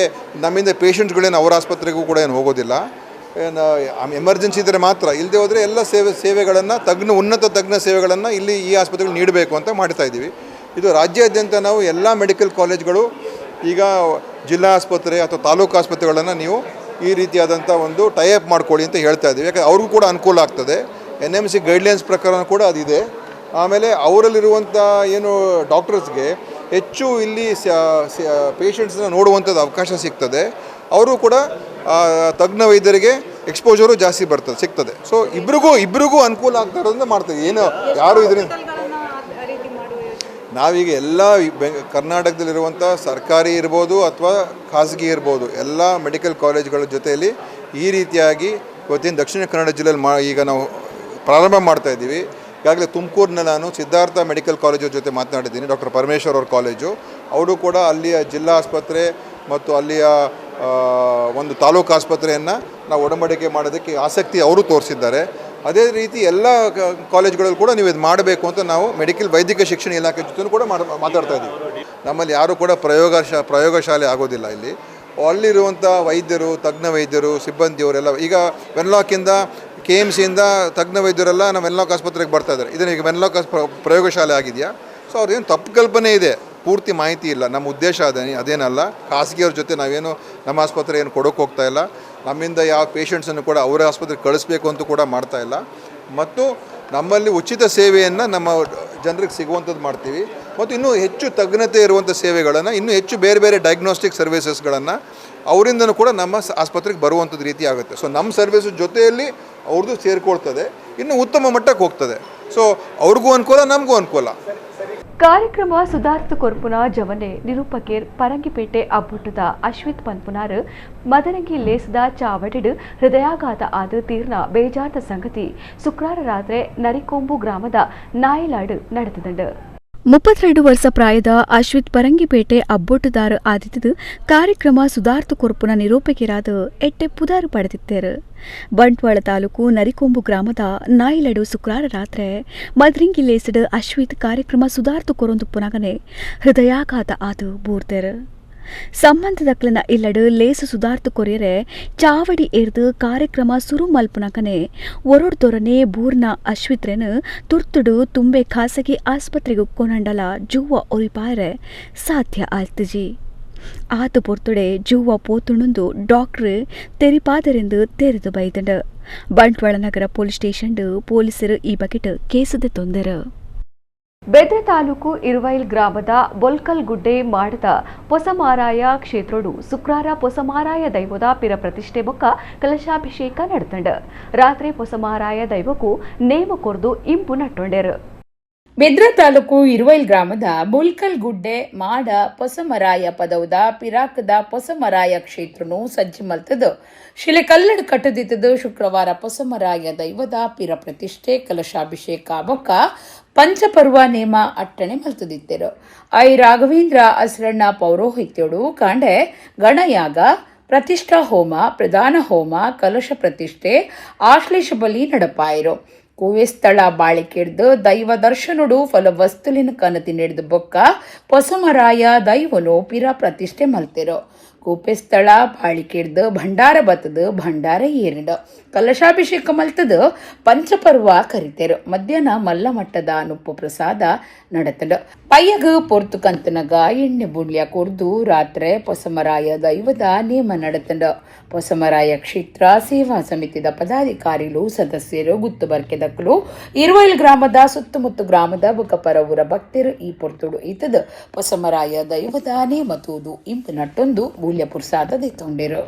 S3: ನಮ್ಮಿಂದ ಪೇಷಂಟ್ಸ್ಗಳೇನು ಅವರ ಆಸ್ಪತ್ರೆಗೂ ಕೂಡ ಏನು ಹೋಗೋದಿಲ್ಲ. ಏನು ಎಮರ್ಜೆನ್ಸಿ ಇದ್ದರೆ ಮಾತ್ರ, ಇಲ್ಲದೆ ಹೋದರೆ ಎಲ್ಲ ಸೇವೆಗಳನ್ನು ಉನ್ನತ ತಜ್ಞ ಸೇವೆಗಳನ್ನು ಇಲ್ಲಿ ಈ ಆಸ್ಪತ್ರೆಗಳು ನೀಡಬೇಕು ಅಂತ ಮಾಡ್ತಾಯಿದ್ದೀವಿ. ಇದು ರಾಜ್ಯಾದ್ಯಂತ ನಾವು ಎಲ್ಲ ಮೆಡಿಕಲ್ ಕಾಲೇಜ್ಗಳು ಈಗ ಜಿಲ್ಲಾ ಆಸ್ಪತ್ರೆ ಅಥವಾ ತಾಲೂಕು ಆಸ್ಪತ್ರೆಗಳನ್ನು ನೀವು ಈ ರೀತಿಯಾದಂಥ ಒಂದು ಟೈಅಪ್ ಮಾಡ್ಕೊಳ್ಳಿ ಅಂತ ಹೇಳ್ತಾ ಇದ್ದೀವಿ. ಯಾಕಂದರೆ ಅವ್ರಿಗೂ ಕೂಡ ಅನುಕೂಲ ಆಗ್ತದೆ. NMC guidelines ಪ್ರಕಾರ ಕೂಡ ಅದಿದೆ. ಆಮೇಲೆ ಅವರಲ್ಲಿರುವಂಥ ಏನು ಡಾಕ್ಟರ್ಸ್ಗೆ ಹೆಚ್ಚು ಇಲ್ಲಿ ಪೇಷಂಟ್ಸ್ನ ನೋಡುವಂಥದ್ದು ಅವಕಾಶ ಸಿಗ್ತದೆ. ಅವರು ಕೂಡ ತಜ್ಞ ವೈದ್ಯರಿಗೆ ಎಕ್ಸ್ಪೋಜರು ಜಾಸ್ತಿ ಬರ್ತದೆ, ಸಿಗ್ತದೆ. ಸೊ ಇಬ್ಬರಿಗೂ ಅನುಕೂಲ ಆಗ್ತಾ ಇರೋದ್ರಿಂದ ಮಾಡ್ತದೆ. ಏನು ಯಾರು ಇದರಿಂದ ನಾವೀಗ ಎಲ್ಲ ಕರ್ನಾಟಕದಲ್ಲಿರುವಂಥ ಸರ್ಕಾರಿ ಇರ್ಬೋದು ಅಥವಾ ಖಾಸಗಿ ಇರ್ಬೋದು ಎಲ್ಲ ಮೆಡಿಕಲ್ ಕಾಲೇಜ್ಗಳ ಜೊತೆಯಲ್ಲಿ ಈ ರೀತಿಯಾಗಿ ಇವತ್ತಿನ ದಕ್ಷಿಣ ಕನ್ನಡ ಜಿಲ್ಲೆಯಲ್ಲಿ ಈಗ ನಾವು ಪ್ರಾರಂಭ ಮಾಡ್ತಾಯಿದ್ದೀವಿ. ಈಗಾಗಲೇ ತುಮಕೂರಿನಲ್ಲಿ ನಾನು ಸಿದ್ಧಾರ್ಥ ಮೆಡಿಕಲ್ ಕಾಲೇಜು ಜೊತೆ ಮಾತನಾಡಿದ್ದೀನಿ, ಡಾಕ್ಟರ್ ಪರಮೇಶ್ವರ್ ಅವ್ರ ಕಾಲೇಜು. ಅವರು ಕೂಡ ಅಲ್ಲಿಯ ಜಿಲ್ಲಾ ಆಸ್ಪತ್ರೆ ಮತ್ತು ಅಲ್ಲಿಯ ಒಂದು ತಾಲೂಕು ಆಸ್ಪತ್ರೆಯನ್ನು ನಾವು ಒಡಂಬಡಿಕೆ ಮಾಡೋದಕ್ಕೆ ಆಸಕ್ತಿ ಅವರು ತೋರಿಸಿದ್ದಾರೆ. ಅದೇ ರೀತಿ ಎಲ್ಲ ಕಾಲೇಜ್ಗಳಲ್ಲೂ ಕೂಡ ನೀವು ಇದು ಮಾಡಬೇಕು ಅಂತ ನಾವು ಮೆಡಿಕಲ್ ವೈದ್ಯಕೀಯ ಶಿಕ್ಷಣ ಇಲಾಖೆ ಜೊತೆ ಕೂಡ ಮಾತಾಡ್ತಾ ಇದ್ದೀವಿ. ನಮ್ಮಲ್ಲಿ ಯಾರೂ ಕೂಡ ಪ್ರಯೋಗಶಾಲೆ ಆಗೋದಿಲ್ಲ. ಇಲ್ಲಿ ಅಲ್ಲಿರುವಂಥ ವೈದ್ಯರು, ತಜ್ಞ ವೈದ್ಯರು, ಸಿಬ್ಬಂದಿಯವರೆಲ್ಲ ಈಗ ವೆನ್ಲಾಕಿಂದ KMCಯಿಂದ ತಜ್ಞ ವೈದ್ಯರೆಲ್ಲ ನಮ್ಮ ವೆನ್ಲಾಕ್ ಆಸ್ಪತ್ರೆಗೆ ಬರ್ತಾ ಇದ್ದಾರೆ. ಇದನ್ನು ಈಗ ವೆನ್ಲಾಕ್ ಪ್ರಯೋಗಶಾಲೆ ಆಗಿದೆಯಾ? ಸೊ ಅವ್ರೇನು ತಪ್ಪು ಕಲ್ಪನೆ ಇದೆ, ಪೂರ್ತಿ ಮಾಹಿತಿ ಇಲ್ಲ. ನಮ್ಮ ಉದ್ದೇಶ ಅದೇನಲ್ಲ. ಖಾಸಗಿಯವ್ರ ಜೊತೆ ನಾವೇನು ನಮ್ಮ ಆಸ್ಪತ್ರೆ ಏನು ಕೊಡೋಕ್ಕೆ ಹೋಗ್ತಾ ಇಲ್ಲ. ನಮ್ಮಿಂದ ಯಾವ ಪೇಷಂಟ್ಸನ್ನು ಕೂಡ ಅವರ ಆಸ್ಪತ್ರೆಗೆ ಕಳಿಸ್ಬೇಕು ಅಂತ ಕೂಡ ಮಾಡ್ತಾ ಇಲ್ಲ. ಮತ್ತು ನಮ್ಮಲ್ಲಿ ಉಚಿತ ಸೇವೆಯನ್ನು ನಮ್ಮ ಜನರಿಗೆ ಸಿಗುವಂಥದ್ದು ಮಾಡ್ತೀವಿ. ಮತ್ತು ಇನ್ನೂ ಹೆಚ್ಚು ತಜ್ಞತೆ ಇರುವಂಥ ಸೇವೆಗಳನ್ನು, ಇನ್ನೂ ಹೆಚ್ಚು ಬೇರೆ ಬೇರೆ ಡಯಾಗ್ನೋಸ್ಟಿಕ್ ಸರ್ವಿಸಸ್ಗಳನ್ನು ಅವರಿಂದನೂ ಕೂಡ ನಮ್ಮ ಆಸ್ಪತ್ರೆಗೆ ಬರುವಂಥದ್ದು ರೀತಿ ಆಗುತ್ತೆ. ಸೊ ನಮ್ಮ ಸರ್ವಿಸ್ ಜೊತೆಯಲ್ಲಿ ಅವ್ರದ್ದು ಸೇರಿಕೊಳ್ತದೆ, ಇನ್ನು ಉತ್ತಮ ಮಟ್ಟಕ್ಕೆ ಹೋಗ್ತದೆ. ಸೊ ಅವ್ರಿಗೂ ಅನುಕೂಲ, ನಮಗೂ ಅನುಕೂಲ.
S1: ಕಾರ್ಯಕ್ರಮ ಸುಧಾರ್ಥ ಕೊರ್ಪುನ ಜವನೆ ನಿರೂಪಕೇರ್ ಪರಂಗಿಪೇಟೆ ಅಬ್ಬುಟ್ಟದ ಅಶ್ವಿತ್ ಪನ್ಪುನಾರ್ ಮದರಂಗಿ ಲೇಸದ ಚಾವಟಿಡು ಹೃದಯಾಘಾತ ಆದ ತೀರ್ನ ಬೇಜಾರ್ದ ಸಂಗತಿ ಶುಕ್ರವಾರ ರಾತ್ರಿ ನರಿಕೊಂಬು ಗ್ರಾಮದ ನಾಯಿಲಾಡು ನಡೆದಿದೆ. 32 ವರ್ಷ ಪ್ರಾಯದ ಅಶ್ವಿತ್ ಪರಂಗಿಪೇಟೆ ಅಬ್ಬೊಟ್ಟುದಾರ ಆದಿತ್ತದು ಕಾರ್ಯಕ್ರಮ ಸುಧಾರ್ಥ ಕೊರ್ಪುನ ನಿರೂಪಕರಾದ ಎಟ್ಟೆ ಪುದಾರು ಪಡೆದಿದ್ದರು. ಬಂಟ್ವಾಳ ತಾಲೂಕು ನರಿಕೊಂಬು ಗ್ರಾಮದ ನಾಯಿಲಡು ಶುಕ್ರವಾರ ರಾತ್ರಿ ಮದ್ರಿಂಗಿ ಲೇಸಡು ಅಶ್ವಿತ್ ಕಾರ್ಯಕ್ರಮ ಸುಧಾರ್ಥ ಕೊರೊಂದು ಪುನಗನೆ ಹೃದಯಾಘಾತ ಆದು ಬೂರ್ತೆರು. ಸಂಬಂಧದಕ್ಲನ ಇಲ್ಲಡು ಲೇಸು ಸುಧಾರ್ಥ ಕೊರಿಯರೆ ಚಾವಡಿ ಏರ್ದು ಕಾರ್ಯಕ್ರಮ ಸುರು ಮಲ್ಪುನಕನೆ ಒರೊಡ್ದೊರನೆ ಬೂರ್ನ ಅಶ್ವಿತ್ರೆನು ತುರ್ತುಡು ತುಂಬೆ ಖಾಸಗಿ ಆಸ್ಪತ್ರೆಗೆ ಕೊನಂಡಲ ಜೂವ ಒರಿಪಾರೆ ಸಾಧ್ಯ ಆಲ್ತಜಿ. ಆತ ಪೊರ್ತುಡೆ ಜೂವ ಪೋತುಣುಂದು ಡಾಕ್ಟ್ರು ತೆರಿಪಾದರೆಂದು ತೆರೆದು ಬೈದಂಡು. ಬಂಟ್ವಾಳ ನಗರ ಪೊಲೀಸ್ ಸ್ಟೇಷನ್ ಪೊಲೀಸರು ಈ ಬಗೆಟ್ ಕೇಸದ ತೊಂದರು. ಬೆದ್ರೆ ತಾಲೂಕು ಇರುವೈಲ್ ಗ್ರಾಮದ ಬೊಲ್ಕಲ್ ಗುಡ್ಡೆ ಮಾಡದ ಪೊಸಮಾರಾಯ ಕ್ಷೇತ್ರೋಡು ಶುಕ್ರವಾರ ಪೊಸಮಾರಾಯ ದೈವದ ಪಿರ ಪ್ರತಿಷ್ಠೆ ಬೊಕ್ಕ ಕಲಶಾಭಿಷೇಕ ನಡೆತಂಡ. ರಾತ್ರಿ ಪೊಸಮಾರಾಯ ದೈವಕ್ಕೂ ನೇಮ ಕೊರ್ದು ಇಂಪು ನಟ್ಟೊಂಡೆರು.
S2: ಬೆದ್ರ ತಾಲೂಕು ಇರುವೈಲ್ ಗ್ರಾಮದ ಬೊಲ್ಕಲ್ ಗುಡ್ಡೆ ಮಾಡ ಪೊಸಮರಾಯ ಪದೌದ ಪಿರಾಕದ ಪೊಸಮರಾಯ ಕ್ಷೇತ್ರನು ಸಜ್ಜಿ ಮಲ್ತದು ಶಿಲೆ ಕಲ್ಲಡ್ ಕಟ್ಟದಿತ್ತದು. ಶುಕ್ರವಾರ ಪೊಸಮರಾಯ ದೈವದ ಪಿರ ಪ್ರತಿಷ್ಠೆ ಕಲಶಾಭಿಷೇಕ ಬೊಕ್ಕ ಪಂಚಪರ್ವ ನೇಮ ಅಟ್ಟಣೆ ಮಲ್ತದಿತ್ತೆರು. I Raghavendra Asranna ಪೌರೋಹಿತ್ಯಡು ಕಾಂಡೆ ಗಣಯಾಗ, ಪ್ರತಿಷ್ಠಾ ಹೋಮ, ಪ್ರಧಾನ ಹೋಮ, ಕಲಶ ಪ್ರತಿಷ್ಠೆ, ಆಶ್ಲೇಷ ಬಲಿ ನಡಪಾಯಿರು. ಕೂವೆ ಸ್ಥಳ ಬಾಳಿಕೆಡ್ದು ದೈವ ದರ್ಶನುಡು ಫಲ ವಸ್ತುಲಿನ ಕನತಿ ನಡೆದು ಬೊಕ್ಕ ಪೊಸಮರಾಯ ದೈವನು ಪಿರ ಪ್ರತಿಷ್ಠೆ ಮಲ್ತೆರು. ಕೂಪೆ ಸ್ಥಳ ಬಾಳಿಕೆಡ್ದು ಭಂಡಾರ ಬತ್ತದು ಭಂಡಾರ ಏರಿಡು ಕಲಶಾಭಿಷೇಕ ಮಲ್ತದು ಪಂಚಪರ್ವ ಕರಿತೆರು. ಮಧ್ಯಾಹ್ನ ಮಲ್ಲಮಟ್ಟದ ನುಪ್ಪು ಪ್ರಸಾದ ನಡತಡು. ಪಯ್ಯಗ ಪೊರ್ತು ಕಂತನಗ ಎಣ್ಣೆ ಬುಳ್ಯ ಕೊರ್ದು ರಾತ್ರೆ ಪೊಸಮರಾಯ ದೈವದ ನೇಮ ನಡತಂಡು. ಪೊಸಮರಾಯ ಕ್ಷೇತ್ರ ಸೇವಾ ಸಮಿತಿದ ಪದಾಧಿಕಾರಿಗಳು, ಸದಸ್ಯರು, ಗುತ್ತು ಬರ್ಕೆದಕ್ಕಲು, ಇರುವೈಲ್ ಗ್ರಾಮದ ಸುತ್ತಮುತ್ತ ಗ್ರಾಮದ ಬುಕ್ಕಪರ ಊರ ಭಕ್ತರು ಈ ಪೊರ್ತುಡು ಇತ್ತದ ಪೊಸಮರಾಯ ದೈವದ ನೇಮ ತೂದು ಇಂಪು ನಟ್ಟೊಂದು ಬೂಲ್ಯ ಪ್ರಸಾದ ದೆತ್ತೊಂಡೆರು.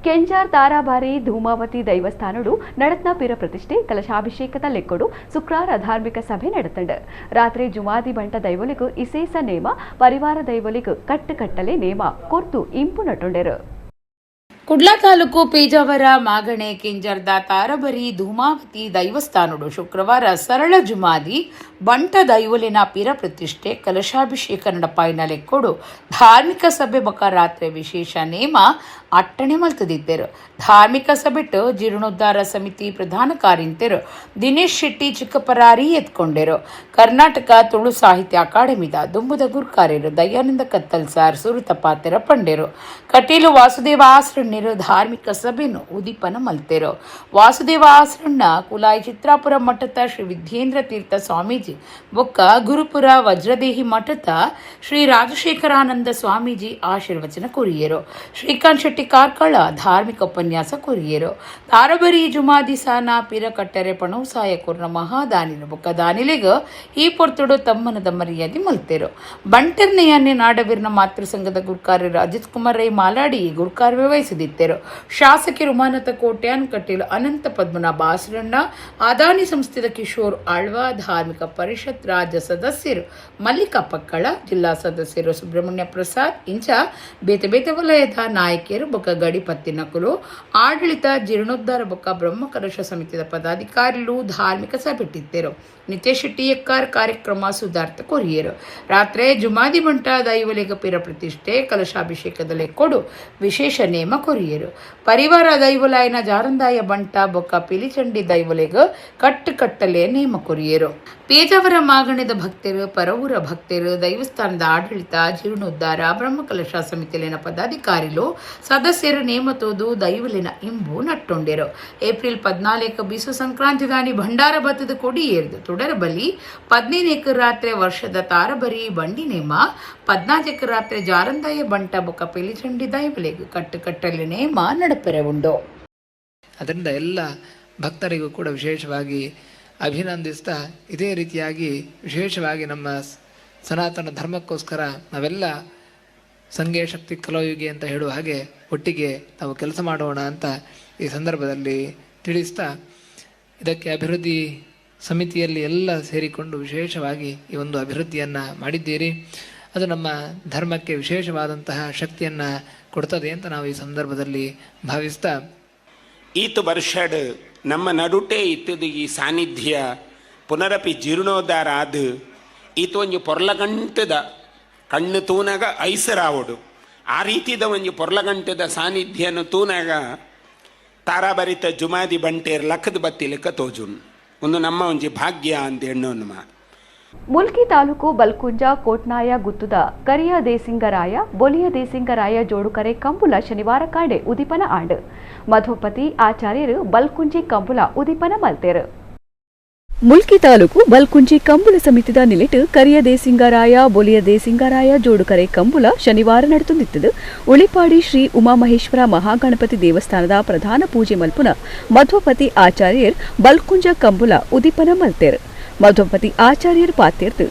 S1: ಕೆಂಜಾರ್ ತಾರಾಬಾರಿ ಧೂಮಾವತಿ ದೈವಸ್ಥಾನಡು ನಡತ್ನ ಪಿರ ಪ್ರತಿಷ್ಠೆ ಕಲಶಾಭಿಷೇಕದ ಲೆಕ್ಕೊಡು ಶುಕ್ರವಾರ ಧಾರ್ಮಿಕ ಸಭೆ ನಡೆತಂಡು. ರಾತ್ರಿ ಜುಮಾದಿ ಬಂಟ ದೈವಲಿಗೂ ಇಸೇಸ ನೇಮ, ಪರಿವಾರ ದೈವಲಿಗೂ ಕಟ್ಟುಕಟ್ಟಲೆ ನೇಮ ಕೊರ್ತು ಇಂಪು ನಟೊಂಡೆರು.
S2: ಕುಡ್ಲಾ ತಾಲೂಕು ಪೇಜಾವರ ಮಾಗಣೆ ಕೆಂಜರ್ದ ತಾರಬರಿ ಧೂಮಾವತಿ ದೈವಸ್ಥಾನಡು ಶುಕ್ರವಾರ ಸರಳ ಜುಮಾದಿ ಬಂಟ ದೈವಲಿನ ಪಿರ ಪ್ರತಿಷ್ಠೆ ಕಲಶಾಭಿಷೇಕ ನಡಪಾಯಿನ ಲೆಕ್ಕೊಡು ಧಾರ್ಮಿಕ ಸಭೆ ಬೊಕ ರಾತ್ರಿ ವಿಶೇಷ ನೇಮ ಅಟ್ಟಣೆ ಮಲ್ತದಿತ್ತೆರು. ಧಾರ್ಮಿಕ ಸಭೆಟ್ ಜೀರ್ಣೋದ್ಧಾರ ಸಮಿತಿ ಪ್ರಧಾನ ಕಾರ್ಯಂತೆರು ದಿನೇಶ್ ಶೆಟ್ಟಿ ಚಿಕ್ಕಪರಾರಿ ಎತ್ಕೊಂಡೆರು. ಕರ್ನಾಟಕ ತುಳು ಸಾಹಿತ್ಯ ಅಕಾಡೆಮಿದ ದುಂಬುದ ಗುರ್ಕಾರ್ಯರು ದಯಾನಂದ ಕತ್ತಲ್ ಸಾರ್ ಸುರುತ ಪಾತೆರ ಪಂಡೆರು. ಕಟೀಲು ವಾಸುದೇವ ಆಸ್ರಣ್ಣರು ಧಾರ್ಮಿಕ ಸಭೆಯನ್ನು ಉದೀಪನ ಮಲ್ತೆರು. ವಾಸುದೇವ ಆಸ್ರಣ್ಣ ಕುಲಾಯಿ ಚಿತ್ರಾಪುರ ಮಠದ ಶ್ರೀ ವಿದ್ಯೇಂದ್ರ ತೀರ್ಥ ಸ್ವಾಮೀಜಿ ಬೊಕ್ಕ ಗುರುಪುರ ವಜ್ರದೇಹಿ ಮಠದ ಶ್ರೀ ರಾಜಶೇಖರಾನಂದ ಸ್ವಾಮೀಜಿ ಆಶೀರ್ವಚನ ಕೊರಿಯರು. ಶ್ರೀಕಾಂತ್ ಶೆಟ್ಟಿ ಕಾರ್ಕಳ ಧಾರ್ಮಿಕ ಉಪನ್ಯಾಸ ಕೊರಿಯರು. ತಾರಬರಿ ಜುಮಾದಿ ಸಾನ ಪಿರಕಟ್ಟರೆ ಪಣೌಸಾಯ ಕೊರ್ನ ಮಹಾದಾನಿನ ಬೊಕ್ಕ ದಾನಿಲಿಗ ಈ ಪೊರ್ತುಡು ತಮ್ಮನದ ಮರ್ಯಾದೆ ಮಲ್ತೆರು. ಬಂಟರ್ನೆಯನ್ನೇ ನಾಡವೀರ್ನ ಮಾತೃ ಸಂಘದ ಗುರ್ಕಾರ್ಯರು ಅಜಿತ್ ಕುಮಾರ್ ರೈ ಮಾಲಾಡಿ ಗುರ್ಕಾರ್ಯ ವಹಿಸಿದಿತ್ತೆರು. ಶಾಸಕರು ಉಮಾನಾಥ ಕೋಟ್ಯಾನ್, ಕಟೀಲು ಅನಂತ ಪದ್ಮನಾಭ ಆಸರಣ್ಣ, ಅದಾನಿ ಸಂಸ್ಥೆದ ಕಿಶೋರ್ ಆಳ್ವ, ಧಾರ್ಮಿಕ ಪರಿಷತ್ ರಾಜ್ಯ ಸದಸ್ಯರು ಮಲ್ಲಿಕಾ ಪಕ್ಕಳ, ಜಿಲ್ಲಾ ಸದಸ್ಯರು ಸುಬ್ರಹ್ಮಣ್ಯ ಪ್ರಸಾದ್, ಇಂಚ ಬೇತೆ ಬೇತೆ ವಲಯದ ನಾಯಕಿಯರು ಬೊಕ್ಕ ಗಡಿ ಪತ್ತಿನಕುಲು ಆಡಳಿತ ಜೀರ್ಣೋದ್ಧಾರ ಬೊಕ್ಕ ಬ್ರಹ್ಮಕಲಶ ಸಮಿತಿದ ಪದಾಧಿಕಾರಿಲು ಧಾರ್ಮಿಕ ಸಭೆಟ್ಟಿದ್ದರು. ನಿತೇಶ್ ಶೆಟ್ಟಿ ಎಕ್ಕಾರ್ ಕಾರ್ಯಕ್ರಮ ಸುಧಾರ್ಥ ಕೊರಿಯರು. ರಾತ್ರಿ ಜುಮಾದಿ ಬಂಟ ದೈವಲಿಗ ಪಿರ ಪ್ರತಿಷ್ಠೆ ಕಲಶಾಭಿಷೇಕದ ಲೆಕ್ಕೊಡು ವಿಶೇಷ ನೇಮ ಕೊರಿಯರು. ಪರಿವಾರ ದೈವಲಾಯನ ಜಾರಂದಾಯ ಬಂಟ ಬೊಕ್ಕ ಪಿಲಿಚಂಡಿ ದೈವಲೆಗ ಕಟ್ಟು ಕಟ್ಟಲೆ ನೇಮ ಕೊರಿಯರು. ಪೇಜಾವರ ಮಾಗಣದ ಭಕ್ತರು, ಪರವೂರ ಭಕ್ತರು, ದೈವಸ್ಥಾನದ ಆಡಳಿತ, ಜೀರ್ಣೋದ್ಧಾರ, ಬ್ರಹ್ಮಕಲಶ ಸಮಿತಿಲಿನ ಪದಾಧಿಕಾರಿಲು ಸದಸ್ಯರು ನೇಮತೋದು ದೈವಲಿನ ಇಂಬು ನಟ್ಟೊಂಡೆರು. ಏಪ್ರಿಲ್ 14 ಬಿಸು ಸಂಕ್ರಾಂತಿದಾನಿ ಭಂಡಾರ ಬತ್ತದ ಕೊಡಿ ಏರ್ದು ತುಡರ ಬಲಿ, 15 ರಾತ್ರಿ ವರ್ಷದ ತಾರಬರಿ ಬಂಡಿ ನೇಮ, 14 ರಾತ್ರಿ ಜಾರಂದಾಯ ಬಂಟ ಬೊಕ್ಕ ಪಿಲಿಚಂಡಿ ದೈವಲೆಗ್ ಕಟ್ಟು ಕಟ್ಟಲೆ ನೇಮ ನಡಪೆರೆ ಉಂಡು.
S4: ಅದರಿಂದ ಎಲ್ಲ ಭಕ್ತರಿಗೂ ಕೂಡ ವಿಶೇಷವಾಗಿ ಅಭಿನಂದಿಸ್ತಾ, ಇದೇ ರೀತಿಯಾಗಿ ವಿಶೇಷವಾಗಿ ನಮ್ಮ ಸನಾತನ ಧರ್ಮಕ್ಕೋಸ್ಕರ ನಾವೆಲ್ಲ ಸಂಘೇ ಶಕ್ತಿ ಕಲೋಯುಗಿ ಅಂತ ಹೇಳುವ ಹಾಗೆ ಒಟ್ಟಿಗೆ ನಾವು ಕೆಲಸ ಮಾಡೋಣ ಅಂತ ಈ ಸಂದರ್ಭದಲ್ಲಿ ತಿಳಿಸ್ತಾ, ಇದಕ್ಕೆ ಅಭಿವೃದ್ಧಿ ಸಮಿತಿಯಲ್ಲಿ ಎಲ್ಲ ಸೇರಿಕೊಂಡು ವಿಶೇಷವಾಗಿ ಈ ಒಂದು ಅಭಿವೃದ್ಧಿಯನ್ನು ಮಾಡಿದ್ದೀರಿ. ಅದು ನಮ್ಮ ಧರ್ಮಕ್ಕೆ ವಿಶೇಷವಾದಂತಹ ಶಕ್ತಿಯನ್ನು ಕೊಡ್ತದೆ ಅಂತ ನಾವು ಈ ಸಂದರ್ಭದಲ್ಲಿ ಭಾವಿಸ್ತಾ,
S5: ಈತ ವರ್ಷಡ್ ನಮ್ಮ ನಡುಟೇ ಇತ್ತದು ಈ ಸಾನ್ನಿಧ್ಯ ಪುನರಪಿ ಜೀರ್ಣೋದ್ಧಾರ ಆದ ಈತ ಒಂಜಿ ಪೊರ್ಲಗಂಟದ ಕಣ್ಣು ತೂನಾಗ ಐಸರಾವಡು ಆ ರೀತಿದ ಒಂಜಿ ಪೊರ್ಲಗಂಟದ ಸಾನ್ನಿಧ್ಯನು ತೂನಾಗ ತಾರಾಬರಿತ ಜುಮಾದಿ ಬಂಟೇರ್ ಲಕ್ಕದ ಬತ್ತಿಲಿಕ್ಕ ತೋಜುನ್ ಒಂದು ನಮ್ಮ ಒಂಜಿ ಭಾಗ್ಯ ಅಂತ ಎಣ್ಣೋನ್ಮ.
S1: ಮುಲ್ಕಿ ತಾಲೂಕು ಬಲ್ಕುಂಜ ಕೋಟ್ನಾಯ ಗುತ್ತುದ ಕರಿಯ ದೇಸಿಂಗರಾಯ ಬೊಲಿಯ ದೇಸಿಂಗರಾಯ ಜೋಡುಕರೆ ಕಂಬುಲ ಶನಿವಾರ ಕಾಂಡೆ ಉದಿಪನ ಆಂಡ್. ಮಧುಪತಿ ಆಚಾರ್ಯರು ಬಲ್ಕುಂಜಿ ಕಂಬುಲ ಉದಿಪನ ಮಲ್ತೇರು. ಮುಲ್ಕಿ ತಾಲೂಕು ಬಲ್ಕುಂಜಿ ಕಂಬುಲ ಸಮಿತಿದ ನಿಲೆಟ್ ಕರಿಯ ದೇಸಿಂಗರಾಯ ಬೊಲಿಯ ದೇಸಿಂಗರಾಯ ಜೋಡುಕರೆ ಕಂಬುಲ ಶನಿವಾರ ನಡೆದುತ್ತಿದ್ದು, ಉಳಿಪಾಡಿ ಶ್ರೀ ಉಮಾಮಹೇಶ್ವರ ಮಹಾಗಣಪತಿ ದೇವಸ್ಥಾನದ ಪ್ರಧಾನ ಪೂಜೆ ಮಲ್ಪುನ ಮಧ್ವಪತಿ ಆಚಾರ್ಯರ್ ಬಲ್ಕುಂಜ ಕಂಬುಲ ಉದಿಪನ ಮಲ್ತೇರು. ಮಧ್ವಪತಿ ಆಚಾರ್ಯರ್ ಪಾತಿರ್ದು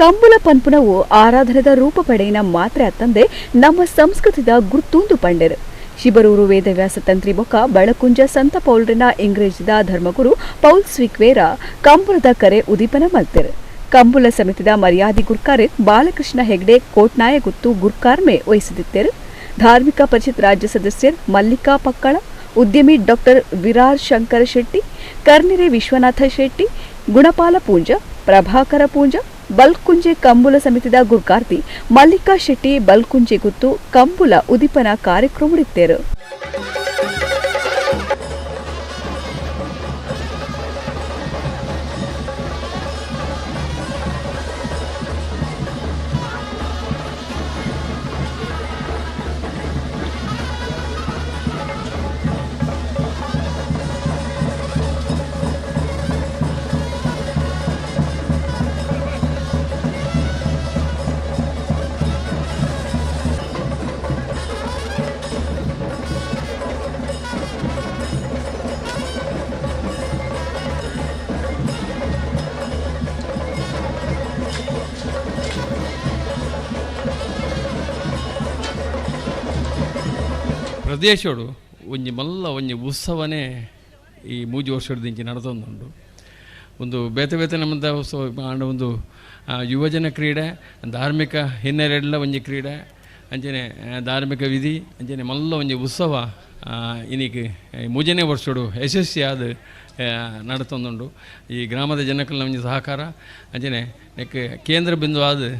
S1: ಕಂಬುಲ ಪನ್ಪುನವು ಆರಾಧನದ ರೂಪ ಪಡೆಯಿನ ಮಾತ್ರ ಅತ್ತಂದೆ ನಮ್ಮ ಸಂಸ್ಕೃತಿದ ಗುರ್ತುಂದು ಪಂಡೆರು. ಶಿಬರೂರು ವೇದವ್ಯಾಸ ತಂತ್ರಿ ಬೊಕ್ಕ ಬಳಕುಂಜ ಸಂತ ಪೌಲ್ರಿನ ಇಂಗ್ರೇಜಿದ ಧರ್ಮಗುರು ಪೌಲ್ ಸ್ವಿಕ್ವೇರ ಕಂಬುಲದ ಕರೆ ಉದೀಪನ ಮಲ್ತೆರು. ಕಂಬುಲ ಸಮಿತಿದ ಮರ್ಯಾದಿ ಗುರ್ಕಾರೆ ಬಾಲಕೃಷ್ಣ ಹೆಗ್ಡೆ ಕೋಟ್ನಾಯಗುತ್ತು ಗುರ್ಕಾರ್ಮೆ ವಹಿಸಿದಿತ್ತೇರು. ಧಾರ್ಮಿಕ ಪರಿಷತ್ ರಾಜ್ಯ ಸದಸ್ಯರ್ ಮಲ್ಲಿಕಾ ಪಕ್ಕಳ, ಉದ್ಯಮಿ ಡಾಕ್ಟರ್ ವಿರಾರ್ ಶಂಕರ ಶೆಟ್ಟಿ, ಕರ್ನಿರೆ ವಿಶ್ವನಾಥ ಶೆಟ್ಟಿ, ಗುಣಪಾಲ ಪೂಂಜ, ಪ್ರಭಾಕರ ಪೂಂಜ, ಬಲ್ಕುಂಜೆ ಕಂಬುಲ ಸಮಿತಿದ ಗುರ್ಕಾರ್ತಿ ಮಲ್ಲಿಕಾ ಶೆಟ್ಟಿ ಬಲ್ಕುಂಜೆ ಗುತ್ತು ಕಂಬುಲ ಉದಿಪನ ಕಾರ್ಯಕ್ರಮ.
S6: ಪ್ರದೇಶೋಡು ಒಂಜಿ ಮಲ್ಲ ಒಂಜಿ ಉತ್ಸವನೇ ಈ ಮೂಜಿ ವರ್ಷದಿಂಚಿ ನಡತೊಂದುಂಡು. ಒಂದು ಬೇತೆ ಬೇತೆ ನಮ್ಮಂಥ ಉತ್ಸವ ಆಂಡ ಒಂದು ಯುವಜನ ಕ್ರೀಡೆ, ಧಾರ್ಮಿಕ ಹಿನ್ನೆಲೆಡ್ಲ ಒಂಜಿ ಕ್ರೀಡೆ, ಅಂಚನೆ ಧಾರ್ಮಿಕ ವಿಧಿ, ಅಂಚನೆ ಮಲ್ಲ ಒಂಜಿ ಉತ್ಸವ ಇನಿಕ್ ಮೂಜನೇ ವರ್ಷಡು ಯಶಸ್ವಿಯಾದ ನಡತೊಂದುಂಡು. ಈ ಗ್ರಾಮದ ಜನಕ್ಕಲ್ಲ ಒಂಜಿ ಸಹಕಾರ, ಅಂಚನೆ ನೆಕ್ ಕೇಂದ್ರ ಬಿಂದುವಾದ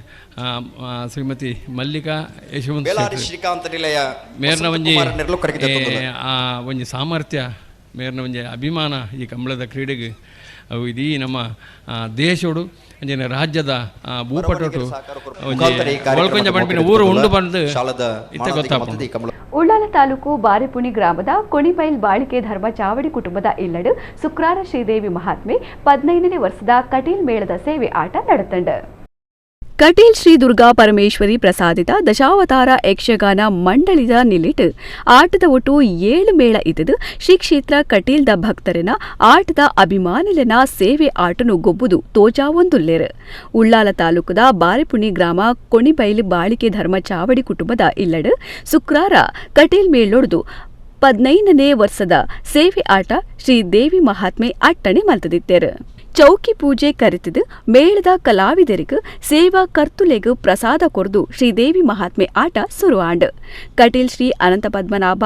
S6: ಶ್ರೀಮತಿ ಮಲ್ಲಿಕಾ ಯಶವಂತ
S7: ಶ್ರೀಕಾಂತ ನಿಲಯ
S6: ಮೇರ್ನ ಒಂಜಿ ಒಂಜಿ ಸಾಮರ್ಥ್ಯ, ಮೇರ್ನ ಒಂಜಿ ಅಭಿಮಾನ ಈ ಕಂಬಳದ ಕ್ರೀಡೆಗೆ ಅವು ಇದೀ ನಮ್ಮ ದೇಶೋಡು ಅಂಚನೆ ರಾಜ್ಯದ ಭೂಪಟೋಟು ಒಂಜಿ ಪನ್ಪಿನ ಊರು ಉಂಡು ಬಂದು ಇತ್ತೆ ಗೊತ್ತಾಪುಂಡು.
S1: ಉಳ್ಳಾಲ ತಾಲೂಕು ಬಾರೆಪುಣಿ ಗ್ರಾಮದ ಕೊಣಿಬೈಲ್ ಬಾಳಿಕೆ ಧರ್ಮ ಚಾವಡಿ ಕುಟುಂಬದ ಇಲ್ಲಡು ಶುಕ್ರಾರ ಶ್ರೀದೇವಿ ಮಹಾತ್ಮೆ 15ನೇ ವರ್ಷದ ಕಟೀಲ್ ಮೇಳದ ಸೇವೆ ಆಟ ನಡೆತಂಡ. ಕಟೀಲ್ ಶ್ರೀ ದುರ್ಗಾ ಪರಮೇಶ್ವರಿ ಪ್ರಸಾದಿತ ದಶಾವತಾರ ಯಕ್ಷಗಾನ ಮಂಡಳಿದ ನಿಲಿಟ್ ಆಟದ ಒಟ್ಟು 7 ಮೇಳ ಇದ್ದದು ಶ್ರೀ ಕ್ಷೇತ್ರ ಕಟೀಲ್ದ ಭಕ್ತರನ ಆಟದ ಅಭಿಮಾನಿಲನ ಸೇವೆ ಆಟನು ಗೊಬ್ಬುದು ತೋಜಾವೊಂದುಲ್ಲೇರು. ಉಳ್ಳಾಲ ತಾಲೂಕದ ಬಾರೆಪುಣಿ ಗ್ರಾಮ ಕೊಣಿಬೈಲ್ ಬಾಳಿಕೆ ಧರ್ಮ ಚಾವಡಿ ಕುಟುಂಬದ ಇಲ್ಲಡು ಶುಕ್ರಾರ ಕಟೀಲ್ ಮೇಳೊಡ್ದು 15ನೇ ವರ್ಷದ ಸೇವೆ ಆಟ ಶ್ರೀ ದೇವಿ ಮಹಾತ್ಮೆ ಅಟ್ಟಣೆ ಮಲ್ತದಿತ್ತೇರು. ಚೌಕಿ ಪೂಜೆ ಕರಿತದು ಮೇಳದ ಕಲಾವಿದರಿಗೆ ಸೇವಾ ಕರ್ತುಲೆಗ್ ಪ್ರಸಾದ ಕೊರ್ದು ಶ್ರೀದೇವಿ ಮಹಾತ್ಮೆ ಆಟ ಸುರುವಾಂಡ್. ಕಟೀಲ್ ಶ್ರೀ ಅನಂತ ಪದ್ಮನಾಭ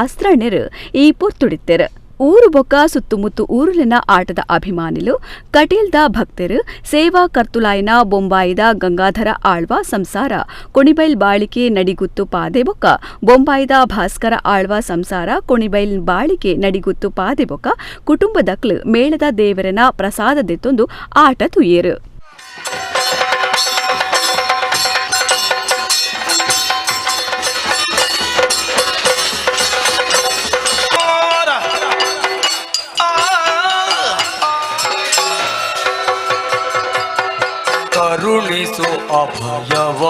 S1: ಅಸ್ತ್ರಣ್ಯರು ಈ ಪೊರ್ತುಡಿತ್ತೆರು. ಊರು ಬೊಕ್ಕ ಸುತ್ತಮುತ್ತು ಊರುಲಿನ ಆಟದ ಅಭಿಮಾನಿಲು ಕಟೀಲ್ದ ಭಕ್ತರು ಸೇವಾ ಕರ್ತುಲಾಯಿನ ಬೊಂಬಾಯಿದ ಗಂಗಾಧರ ಆಳ್ವ ಸಂಸಾರ ಕೊಣಿಬೈಲ್ ಬಾಳಿಕೆ ನಡಿಗುತ್ತು ಪಾದೆ ಬೊಕ್ಕ ಬೊಂಬಾಯಿದ ಭಾಸ್ಕರ ಆಳ್ವ ಸಂಸಾರ ಕೊಣಿಬೈಲ್ ಬಾಳಿಕೆ ನಡಿಗುತ್ತು ಪಾದೆ ಬೊಕ್ಕ ಕುಟುಂಬದಕ್ಲು ಮೇಳದ ದೇವರನ ಪ್ರಸಾದ ದೆತ್ತೊಂದು ಆಟ ತುಯೇರು.
S7: ಕರುಣಿಸು ಅಭಯವ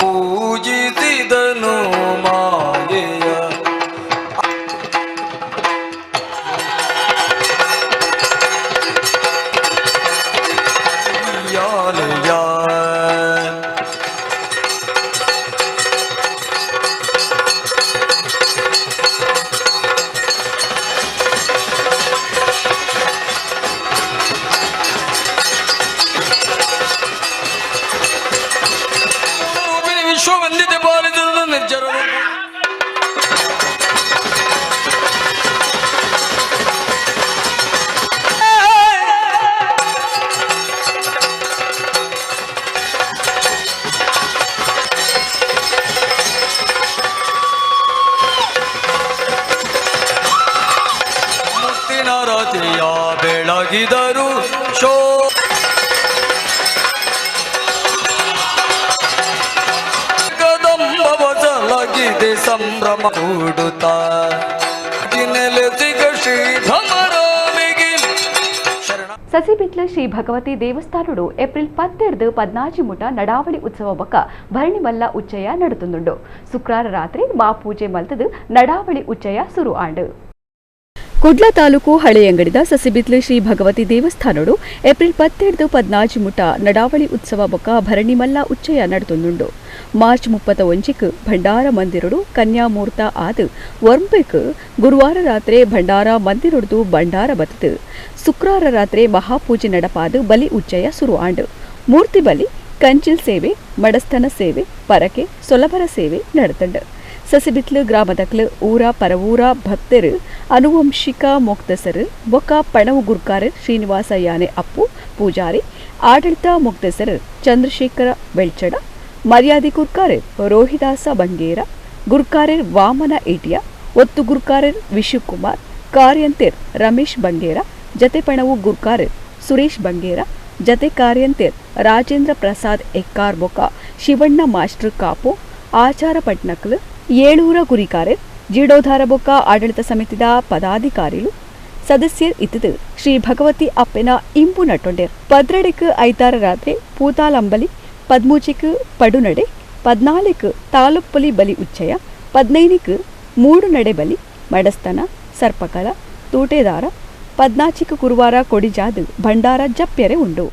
S7: ಪೂಜಿಸಿದನು ಮಾಯೆಯ ವಿಶ್ವವಂದಿತ ಪಾಲಿತ ನಿರ್ಜರ ಮುತ್ತಿನ ರಾತ್ರಿಯ ಬೆಳಗಿದರು ಶೋ ಕದಂಬವ ಸಂಭ್ರಮ ಕೂಡುತ್ತ ನೆಲೆಸಿಗ ಶ್ರೀ ಭ್ರಮರಾಮಿಗೆ ಶರಣ.
S1: ಸಸಿಬಿತ್ಲ ಶ್ರೀ ಭಗವತಿ ದೇವಸ್ಥಾನಡು ಏಪ್ರಿಲ್ 12 14 ಮುಟ ನಡಾವಳಿ ಉತ್ಸವ ಬೊಕ್ಕ ಭರಣಿಮಲ್ಲ ಉಚ್ಚಯ ನಡತುಂದುಂಡು. ಶುಕ್ರಾರ ರಾತ್ರಿ ಮಾಪೂಜೆ ಮಲ್ತದು ನಡಾವಳಿ ಉಚ್ಚಯ ಸುರು ಆಂಡು. ಕುಡ್ಲ ತಾಲೂಕು ಹಳೆಯಂಗಡಿದ ಸಸಿಬಿತ್ಲು ಶ್ರೀ ಭಗವತಿ ದೇವಸ್ಥಾನಡು ಏಪ್ರಿಲ್ 12 14 ಮುಟ ನಡಾವಳಿ ಉತ್ಸವ ಬೊಕ್ಕ ಭರಣಿಮಲ್ಲ ಉಚ್ಚಯ ನಡತುಂದುಂಡು. ಮಾರ್ಚ್ 31 ಭಂಡಾರ ಮಂದಿರಡು ಕನ್ಯಾಮೂರ್ತ ಆದು ಒರ್ಂಬೆಕ್ ಗುರುವಾರ ರಾತ್ರಿ ಭಂಡಾರ ಮಂದಿರೊಡ್ದು ಭಂಡಾರ ಬತ್ತದು ಶುಕ್ರಾರ ರಾತ್ರಿ ಮಹಾಪೂಜೆ ನಡಪಾದು ಬಲಿ ಉಚ್ಚಯ ಸುರು ಆಂಡು. ಮೂರ್ತಿ ಬಲಿ, ಕಂಚಿಲ್ ಸೇವೆ, ಮಡಸ್ಥನ ಸೇವೆ, ಪರಕೆ, ಸೊಲಬರ ಸೇವೆ ನಡೆತಂಡು. ಸಸಿಬಿತ್ಲು ಗ್ರಾಮದಕ್ಲು ಊರ ಪರವೂರ ಭಕ್ತರು ಅನುವಂಶಿಕ ಮೊಕ್ತಸರು ಬೊಕ್ಕ ಪಣವು ಗುರ್ಕಾರ ಶ್ರೀನಿವಾಸ ಯಾನೆ ಅಪ್ಪು ಪೂಜಾರಿ, ಆಡಳಿತ ಮೊಕ್ತಸರು ಚಂದ್ರಶೇಖರ ಬೆಳ್ಚಡ, ಮರ್ಯಾದೆ ಗುರ್ಕಾರರ್ ರೋಹಿದಾಸ ಬಂಗೇರ, ಗುರ್ಕಾರರ್ ವಾಮನ ಏಟಿಯ, ಒತ್ತು ಗುರ್ಕಾರರ್ ವಿಶುಕುಮಾರ್, ಕಾರ್ಯಂತೆರ್ ರಮೇಶ್ ಬಂಗೇರ, ಜತೆ ಪಣವು ಗುರ್ಕಾರರ್ ಸುರೇಶ್ ಬಂಗೇರ, ಜತೆ ಕಾರ್ಯಂತೆರ್ ರಾಜೇಂದ್ರ ಪ್ರಸಾದ್ ಎಕ್ಕಾರ್ ಬೊಕ್ಕ ಶಿವಣ್ಣ ಮಾಸ್ಟರ್ ಕಾಪು, ಆಚಾರ ಪಟ್ನಕ್ಲು ಏಳೂರ ಗುರಿಕಾರರ್, ಜೀರ್ಣೋದ್ಧಾರ ಬೊಕ್ಕ ಆಡಳಿತ ಸಮಿತಿದ ಪದಾಧಿಕಾರಿಲು ಸದಸ್ಯರ್ ಇತ್ತದು ಶ್ರೀ ಭಗವತಿ ಅಪ್ಪೆನ ಇಂಪು ನಟ್ಟೊಂಡೆರ್. 12 ಐತಾರ ರಾತ್ರಿ ಪೂತಾಲಂಬಲಿ, 13 ಪಡುನಡೆ, 14 ತಾಲೂಪ್ಪಲಿ ಬಲಿ ಉಚ್ಚಯ, 15 ಮೂಡು ನಡೆ ಬಲಿ, ಮಡಸ್ತನ, ಸರ್ಪಕಲ, ತೂಟೆದಾರ, 14 ಗುರುವಾರ ಕೊಡಿಜಾದು ಭಂಡಾರ ಜಪ್ಯರೆ ಉಂಡು.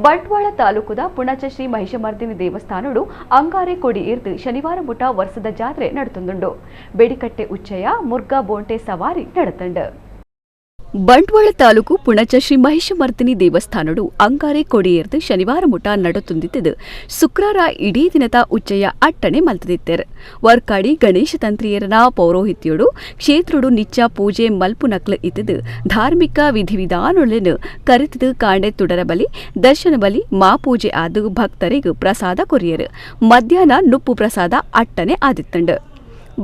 S1: ಬಂಟ್ವಾಳ ತಾಲೂಕುದ ಪುಣಚ ಶ್ರೀ ಮಹಿಷಮರ್ದಿನಿ ದೇವಸ್ಥಾನಡು ಅಂಗಾರೆ ಕೊಡಿ ಇರ್ದು ಶನಿವಾರ ಮುಟ ವರ್ಷದ ಜಾತ್ರೆ ನಡೆತುಂದುಂಡು. ಬೆಡಿಕಟ್ಟೆ ಉಚ್ಚಯ, ಮುರ್ಗಾ ಬೋಂಟೆ ಸವಾರಿ ನಡೆತಂಡು. ಬಂಟ್ವಾಳ ತಾಲೂಕು ಪುಣಚ ಶ್ರೀ ಮಹಿಷಮರ್ದಿನಿ ದೇವಸ್ಥಾನಡು ಅಂಗಾರೆ ಕೊಡಿಯೇರ್ದು ಶನಿವಾರ ಮುಟ ನಡತುಂದಿತ್ತದು ಶುಕ್ರಾರ ಇಡೀ ದಿನದ ಉಚ್ಚಯ ಅಟ್ಟಣೆ ಮಲ್ತದಿತ್ತೆರ್. ವರ್ಕಾಡಿ ಗಣೇಶ ತಂತ್ರಿಯರನ ಪೌರೋಹಿತ್ಯಡು ಕ್ಷೇತ್ರಡು ನಿಚ್ಚ ಪೂಜೆ ಮಲ್ಪುನಕ್ಲು ಇತ್ತದು ಧಾರ್ಮಿಕ ವಿಧಿವಿಧಾನೊಳೆನು ಕರಿತದು ಕಾಂಡೆ ತುಡರ ಬಲಿ ದರ್ಶನ ಬಲಿ ಮಾಪೂಜೆ ಆದು ಭಕ್ತರಿಗೂ ಪ್ರಸಾದ ಕೊರಿಯರು. ಮಧ್ಯಾಹ್ನ ನುಪ್ಪು ಪ್ರಸಾದ ಅಟ್ಟಣೆ ಆದಿತ್ತಂಡು.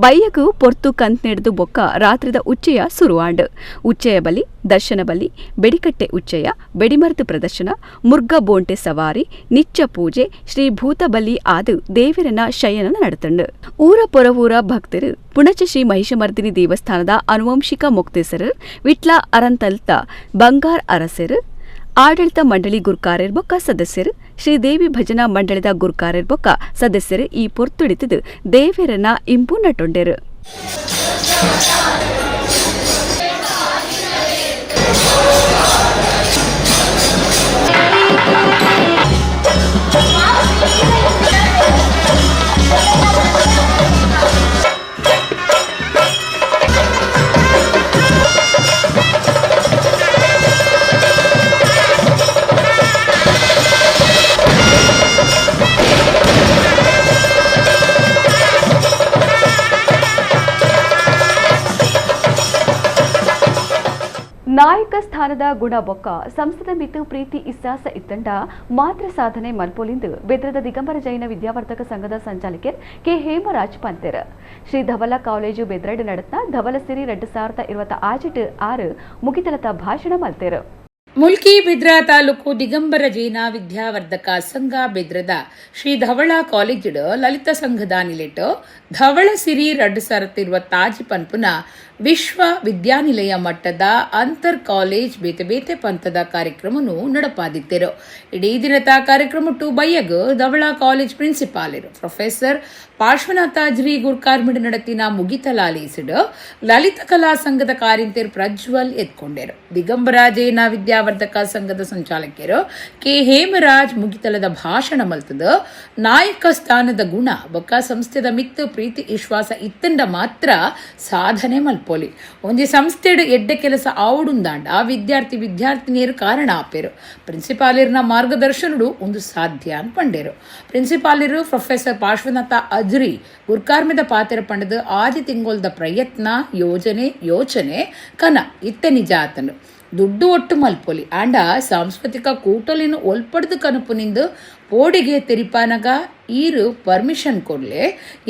S1: ಬೈಯಗು ಪೊರ್ತು ಕಂತ್ ಬೊಕ್ಕ ರಾತ್ರಿದ ಉಚ್ಚಯ ಸುರುವಾಂಡ್. ಉಚ್ಚಯ ಬಲಿ ದರ್ಶನ ಬಲಿ ಬೆಡಿಕಟ್ಟೆ ಉಚ್ಚಯ ಬೆಡಿಮರ್ದು ಪ್ರದರ್ಶನ ಮುರ್ಗ ಬೋಂಟೆ ಸವಾರಿ ನಿಚ್ಚ ಪೂಜೆ ಶ್ರೀ ಭೂತ ಬಲಿ ಆದು ದೇವರನ ಶಯನ ನಡತಂಡು. ಊರ ಪೊರವೂರ ಭಕ್ತರು ಪುಣಚ ಶ್ರೀ ಮಹಿಷಮರ್ದಿನಿ ದೇವಸ್ಥಾನದ ಅನುವಂಶಿಕ ಮೊಕ್ತೇಸರರ್ ವಿಟ್ಲ ಅರಂತಲ್ತ ಬಂಗಾರ್ ಅರಸರು ಆಡಳಿತ ಮಂಡಳಿ ಗುರ್ಕಾರೆರ್ ಬೊಕ್ಕ ಸದಸ್ಯರು ಶ್ರೀದೇವಿ ಭಜನಾ ಮಂಡಳಿದ ಗುರ್ಕಾರೆರ್ ಬೊಕ್ಕ ಸದಸ್ಯರು ಈ ಪೊರ್ತುಡಿತದು ದೇವೆರನ ಇಂಪು ನಟೊಂಡೆರು. ನಾಯಕ ಸ್ಥಾನದ ಗುಣ ಬೊಕ್ಕ ಸಂಸ್ಥೆದ ಮಿತ್ತು ಪ್ರೀತಿ ಇಸ್ಸಾಸ ಇತ್ತಂಡ ಮಾತ್ರ ಸಾಧನೆ ಮಲ್ಪೋಲಿಂದು ಬೆದ್ರದ ದಿಗಂಬರ ಜೈನ ವಿದ್ಯಾವರ್ಧಕ ಸಂಘದ ಸಂಚಾಲಕರ್ ಕೆ ಹೇಮರಾಜ್ ಪಂತೆರ್. ಶ್ರೀ ಧವಲ ಕಾಲೇಜು ಬೆದ್ರಡ್ ನಡತ್ನ ಧವಲಸಿರಿ 2026 ಮುಗಿತಲತ ಭಾಷಣ ಮಲ್ತೆರ್.
S2: ಮುಲ್ಕಿ ಬೆದ್ರ ತಾಲೂಕು ದಿಗಂಬರ ಜೈನ ವಿದ್ಯಾವರ್ಧಕ ಸಂಘ ಬೆದ್ರದ ಶ್ರೀ ಧವಳ ಕಾಲೇಜಿಡ್ ಲಲಿತ ಸಂಘದ ನಿಲೆಟ್ ಧವಳ ಸಿರಿ 2026 ಪನ್ಪುನ ವಿಶ್ವ ವಿದ್ಯಾನಿಲಯ ಮಟ್ಟದ ಅಂತರ್ ಕಾಲೇಜ್ ಬೇತೆ ಬೇತೆ ಪಂಥದ ಕಾರ್ಯಕ್ರಮನು ನಡಪಾದಿತ್ತೆರು. ಇಡೀ ದಿನದ ಕಾರ್ಯಕ್ರಮ ಟು ಬೈಯಗ್ ಧವಳ ಕಾಲೇಜ್ ಪ್ರಿನ್ಸಿಪಾಲರು ಪ್ರೊಫೆಸರ್ ಪಾರ್ಶ್ವನಾಥ ಜ್ರಿ ಗುರ್ಕಾರ್ಮಿಡ್ ನಡತಿನ ಮುಗಿತಲಾಲಿಸಿಡ್ ಲಲಿತ ಕಲಾ ಸಂಘದ ಕಾರ್ಯಂತೆರ್ ಪ್ರಜ್ವಲ್ ಎತ್ಕೊಂಡೇರು. ದಿಗಂಬರ ಜೈನ ವಿದ್ಯಾವರ್ಧಕ ಸಂಘದ ಸಂಚಾಲಕರು ಕೆ ಹೇಮರಾಜ್ ಮುಗಿತಲದ ಭಾಷಣ ಮಲ್ತದ ನಾಯಕ ಸ್ಥಾನದ ಗುಣ ಬೊಕ್ಕ ಸಂಸ್ಥೆದ ಮಿತ್ತು ಪ್ರೀತಿ ವಿಶ್ವಾಸ ಇತ್ತಂಡ ಮಾತ್ರ ಸಾಧನೆ ಮಲ್ಪೋಲಿ. ಒಂಜಿ ಸಂಸ್ಥೆಡ್ ಎಡ್ಡೆ ಕೆಲಸ ಆವುಡುಂದಾಂಡ ಆ ವಿದ್ಯಾರ್ಥಿ ವಿದ್ಯಾರ್ಥಿನಿಯರು ಕಾರಣ ಆಪೇರು. ಪ್ರಿನ್ಸಿಪಾಲಿರ್ನ ಮಾರ್ಗದರ್ಶನಡು ಒಂದು ಸಾಧ್ಯ ಅನ್ಪಂಡೇರು. ಪ್ರಿನ್ಸಿಪಾಲಿರು ಪ್ರೊಫೆಸರ್ ಪಾರ್ಶ್ವನಾಥ ಅಜ್ರಿ ಗುರ್ಕಾರ್ಮೆದ ಪಾತೆರ ಪಂಡದು ಆದಿ ತಿಂಗೊಲ್ದ ಪ್ರಯತ್ನ ಯೋಜನೆ ಯೋಚನೆ ಕನ ಇತ್ತ ನಿಜ ಆತನು ದುಡ್ಡು ಒಟ್ಟು ಮಲ್ಪೊಲಿ ಆಂಡ ಸಾಂಸ್ಕೃತಿಕ ಕೂಟಲಿನ ಒಲ್ಪಡ್ದು ಕನಪುನಿಂದು ಪೋಡಿಗೆ ತೆರಿಪಾನಗ ಈರು ಪರ್ಮಿಷನ್ ಕೊರ್ಲೆ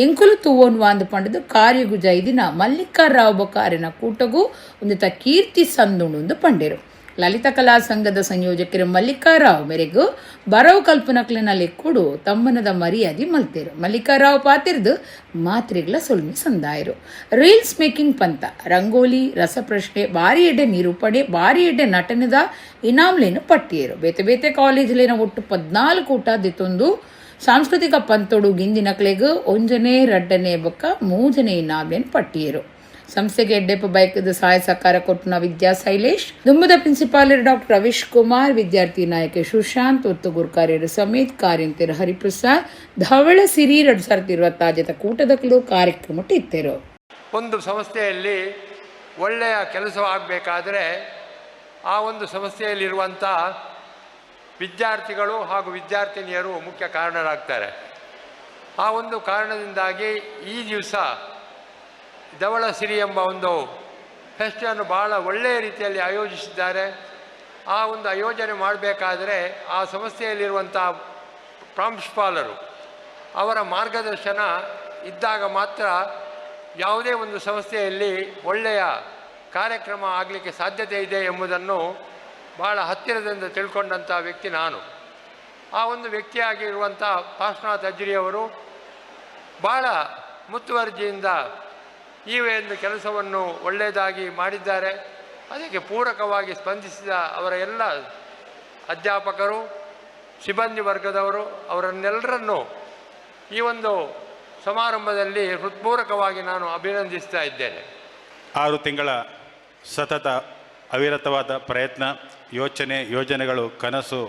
S2: ಎಂಕುಲು ತೂವೋನ್ವಾ ಅಂದು ಪಂಡದು ಕಾರ್ಯಗು ಜೈದಿನ ಮಲ್ಲಿಕಾರಾವ್ ಬೊಕ್ಕ ಅರೆನ ಕೂಟಗೂ ಒಂದಿತ ಕೀರ್ತಿ ಸಂದುಂಡು ಪಂಡೇರು. ಲಲಿತ ಕಲಾ ಸಂಘದ ಸಂಯೋಜಕರು ಮಲ್ಲಿಕಾರಾವ್ ಮೇರೆಗೂ ಬರವು ಕಲ್ಪನಕ್ಲಿನ ಲೆಕ್ಕುಡು ತಮ್ಮನದ ಮರ್ಯಾದೆ ಮಲ್ತೇರು. ಮಲ್ಲಿಕಾರಾವ್ ಪಾತಿರ್ದು ಮಾತ್ರೆಗಳ ಸೊಲ್ಮೆ ಸಂದಾಯರು. ರೀಲ್ಸ್ ಮೇಕಿಂಗ್ ಪಂತ ರಂಗೋಲಿ ರಸಪ್ರಶ್ನೆ ಬಾರಿ ಎಡ್ಡೆ ನಿರೂಪಣೆ ಬಾರಿ ಎಡ್ಡೆ ನಟನದ ಇನಾಮ್ಲೇನು ಪಟ್ಟಿಯರು. ಬೇತೆ ಬೇತೆ ಕಾಲೇಜ್ಲೇನ ಒಟ್ಟು 14 ಕೂಟ ದಿತ್ತೊಂದು ಸಾಂಸ್ಕೃತಿಕ ಪಂತೋಡು ಗಿಂದಿನಕ್ಲೆಗ್ 1ನೇ 2ನೇ ಬೊಕ್ಕ 3ನೇ ಇನಾಮ್ಲೇನು ಪಟ್ಟಿಯರು. ಸಂಸ್ಥೆಗೆ ಎಡ್ಡೆಪ್ಪ ಬೈಕದ ಸಹಾಯ ಸಹಕಾರ ಕೊಟ್ಟನ ವಿದ್ಯಾ ಶೈಲೇಶ್, ದುಮ್ಮದ ಪ್ರಿನ್ಸಿಪಾಲರ್ ಡಾಕ್ಟರ್ ರವೀಶ್ ಕುಮಾರ್, ವಿದ್ಯಾರ್ಥಿ ನಾಯಕ ಸುಶಾಂತ್, ಒತ್ತು ಗುರ್ಕಾರ್ಯರು ಸಮೇತ್ ಕಾರ್ಯಂತೆರು ಹರಿಪ್ರಸಾದ್, ಧವಳ ಸಿರಿ 2026 ಕೂಟದಕಲು ಕಾರ್ಯಕ್ರಮ ಇತ್ತೆರು.
S8: ಒಂದು ಸಂಸ್ಥೆಯಲ್ಲಿ ಒಳ್ಳೆಯ ಕೆಲಸವಾಗಬೇಕಾದರೆ ಆ ಒಂದು ಸಂಸ್ಥೆಯಲ್ಲಿರುವಂಥ ವಿದ್ಯಾರ್ಥಿಗಳು ಹಾಗೂ ವಿದ್ಯಾರ್ಥಿನಿಯರು ಮುಖ್ಯ ಕಾರಣರಾಗ್ತಾರೆ. ಆ ಒಂದು ಕಾರಣದಿಂದಾಗಿ ಈ ದಿವಸ ಧವಳ ಸಿರಿ ಎಂಬ ಒಂದು ಫೆಸ್ಟನ್ನು ಭಾಳ ಒಳ್ಳೆಯ ರೀತಿಯಲ್ಲಿ ಆಯೋಜಿಸಿದ್ದಾರೆ. ಆ ಒಂದು ಆಯೋಜನೆ ಮಾಡಬೇಕಾದರೆ ಆ ಸಂಸ್ಥೆಯಲ್ಲಿರುವಂಥ ಪ್ರಾಂಶುಪಾಲರು ಅವರ ಮಾರ್ಗದರ್ಶನ ಇದ್ದಾಗ ಮಾತ್ರ ಯಾವುದೇ ಒಂದು ಸಂಸ್ಥೆಯಲ್ಲಿ ಒಳ್ಳೆಯ ಕಾರ್ಯಕ್ರಮ ಆಗಲಿಕ್ಕೆ ಸಾಧ್ಯತೆ ಇದೆ ಎಂಬುದನ್ನು ಭಾಳ ಹತ್ತಿರದಿಂದ ತಿಳ್ಕೊಂಡಂಥ ವ್ಯಕ್ತಿ ನಾನು. ಆ ಒಂದು ವ್ಯಕ್ತಿಯಾಗಿರುವಂಥ ಪಾರ್ಶ್ವನಾಥ್ ಅಜ್ರಿಯವರು ಭಾಳ ಮುತುವರ್ಜಿಯಿಂದ ಈ ಒಂದು ಕೆಲಸವನ್ನು ಒಳ್ಳೆಯದಾಗಿ ಮಾಡಿದ್ದಾರೆ. ಅದಕ್ಕೆ ಪೂರಕವಾಗಿ ಸ್ಪಂದಿಸಿದ ಅವರ ಎಲ್ಲ ಅಧ್ಯಾಪಕರು, ಸಿಬ್ಬಂದಿ ವರ್ಗದವರು ಅವರನ್ನೆಲ್ಲರನ್ನೂ ಈ ಒಂದು ಸಮಾರಂಭದಲ್ಲಿ ಹೃತ್ಪೂರ್ವಕವಾಗಿ ನಾನು ಅಭಿನಂದಿಸ್ತಾ ಇದ್ದೇನೆ.
S9: 6 ತಿಂಗಳ ಸತತ ಅವಿರತವಾದ ಪ್ರಯತ್ನ, ಯೋಚನೆ, ಯೋಜನೆಗಳು, ಕನಸು,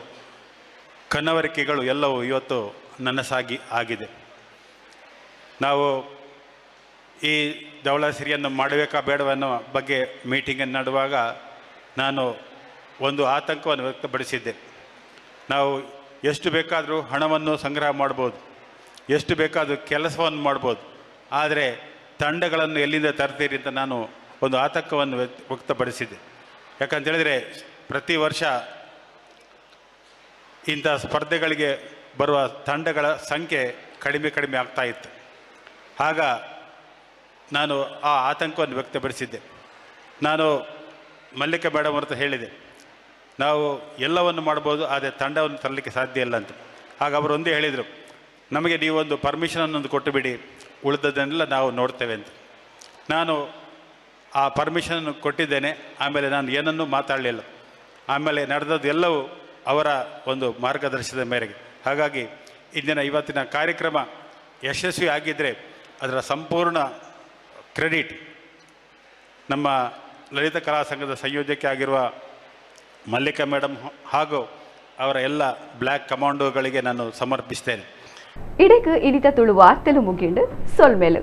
S9: ಕನವರಿಕೆಗಳು ಎಲ್ಲವೂ ಇವತ್ತು ನನಸಾಗಿ ಆಗಿದೆ. ನಾವು ಈ ಧವಳ ಸಿರಿಯನ್ನು ಮಾಡಬೇಕಾ ಬೇಡವ ಅನ್ನೋ ಬಗ್ಗೆ ಮೀಟಿಂಗನ್ನು ನಡೆಯುವಾಗ ನಾನು ಒಂದು ಆತಂಕವನ್ನು ವ್ಯಕ್ತಪಡಿಸಿದ್ದೆ. ನಾವು ಎಷ್ಟು ಬೇಕಾದರೂ ಹಣವನ್ನು ಸಂಗ್ರಹ ಮಾಡ್ಬೋದು, ಎಷ್ಟು ಬೇಕಾದರೂ ಕೆಲಸವನ್ನು ಮಾಡ್ಬೋದು, ಆದರೆ ತಂಡಗಳನ್ನು ಎಲ್ಲಿಂದ ತರ್ತೀರಿ ಅಂತ ನಾನು ಒಂದು ಆತಂಕವನ್ನು ವ್ಯಕ್ತಪಡಿಸಿದ್ದೆ. ಯಾಕಂತೇಳಿದರೆ ಪ್ರತಿ ವರ್ಷ ಇಂಥ ಸ್ಪರ್ಧೆಗಳಿಗೆ ಬರುವ ತಂಡಗಳ ಸಂಖ್ಯೆ ಕಡಿಮೆ ಕಡಿಮೆ ಆಗ್ತಾ ಇತ್ತು. ಆಗ ನಾನು ಆ ಆತಂಕವನ್ನು ವ್ಯಕ್ತಪಡಿಸಿದ್ದೆ. ನಾನು ಮಲ್ಲಿಕಾ ಮೇಡಮ್ ಅವ್ರ ಹತ್ರ ಹೇಳಿದೆ, ನಾವು ಎಲ್ಲವನ್ನು ಮಾಡ್ಬೋದು, ಆದರೆ ತಂಡವನ್ನು ತರಲಿಕ್ಕೆ ಸಾಧ್ಯ ಇಲ್ಲ ಅಂತ. ಆಗ ಅವರು ಒಂದೇ ಹೇಳಿದರು, ನಮಗೆ ನೀವೊಂದು ಪರ್ಮಿಷನನ್ನೊಂದು ಕೊಟ್ಟು ಬಿಡಿ, ಉಳಿದದ್ದನ್ನೆಲ್ಲ ನಾವು ನೋಡ್ತೇವೆ ಅಂತ. ನಾನು ಆ ಪರ್ಮಿಷನನ್ನು ಕೊಟ್ಟಿದ್ದೇನೆ. ಆಮೇಲೆ ನಾನು ಏನನ್ನೂ ಮಾತಾಡಲಿಲ್ಲ. ಆಮೇಲೆ ನಡೆದದ್ದು ಎಲ್ಲವೂ ಅವರ ಒಂದು ಮಾರ್ಗದರ್ಶನದ ಮೇರೆಗೆ. ಹಾಗಾಗಿ ಇಂದಿನ ಇವತ್ತಿನ ಕಾರ್ಯಕ್ರಮ ಯಶಸ್ವಿ ಆಗಿದ್ದರೆ ಅದರ ಸಂಪೂರ್ಣ ಕ್ರೆಡಿಟ್ ನಮ್ಮ ಲಲಿತ ಕಲಾ ಸಂಘದ ಸಂಯೋಜಕಿ ಆಗಿರುವ ಮಲ್ಲಿಕಾ ಮೇಡಮ್ ಹಾಗೂ ಅವರ ಎಲ್ಲ ಬ್ಲ್ಯಾಕ್ ಕಮಾಂಡೋಗಳಿಗೆ ನಾನು ಸಮರ್ಪಿಸ್ತೇನೆ.
S1: ಇಡೀಗ ಇನಿತ ತುಳು ವಾರ್ತೆಲು ಮುಗಿಂಡು ಸೊಲ್ಮೆಲು.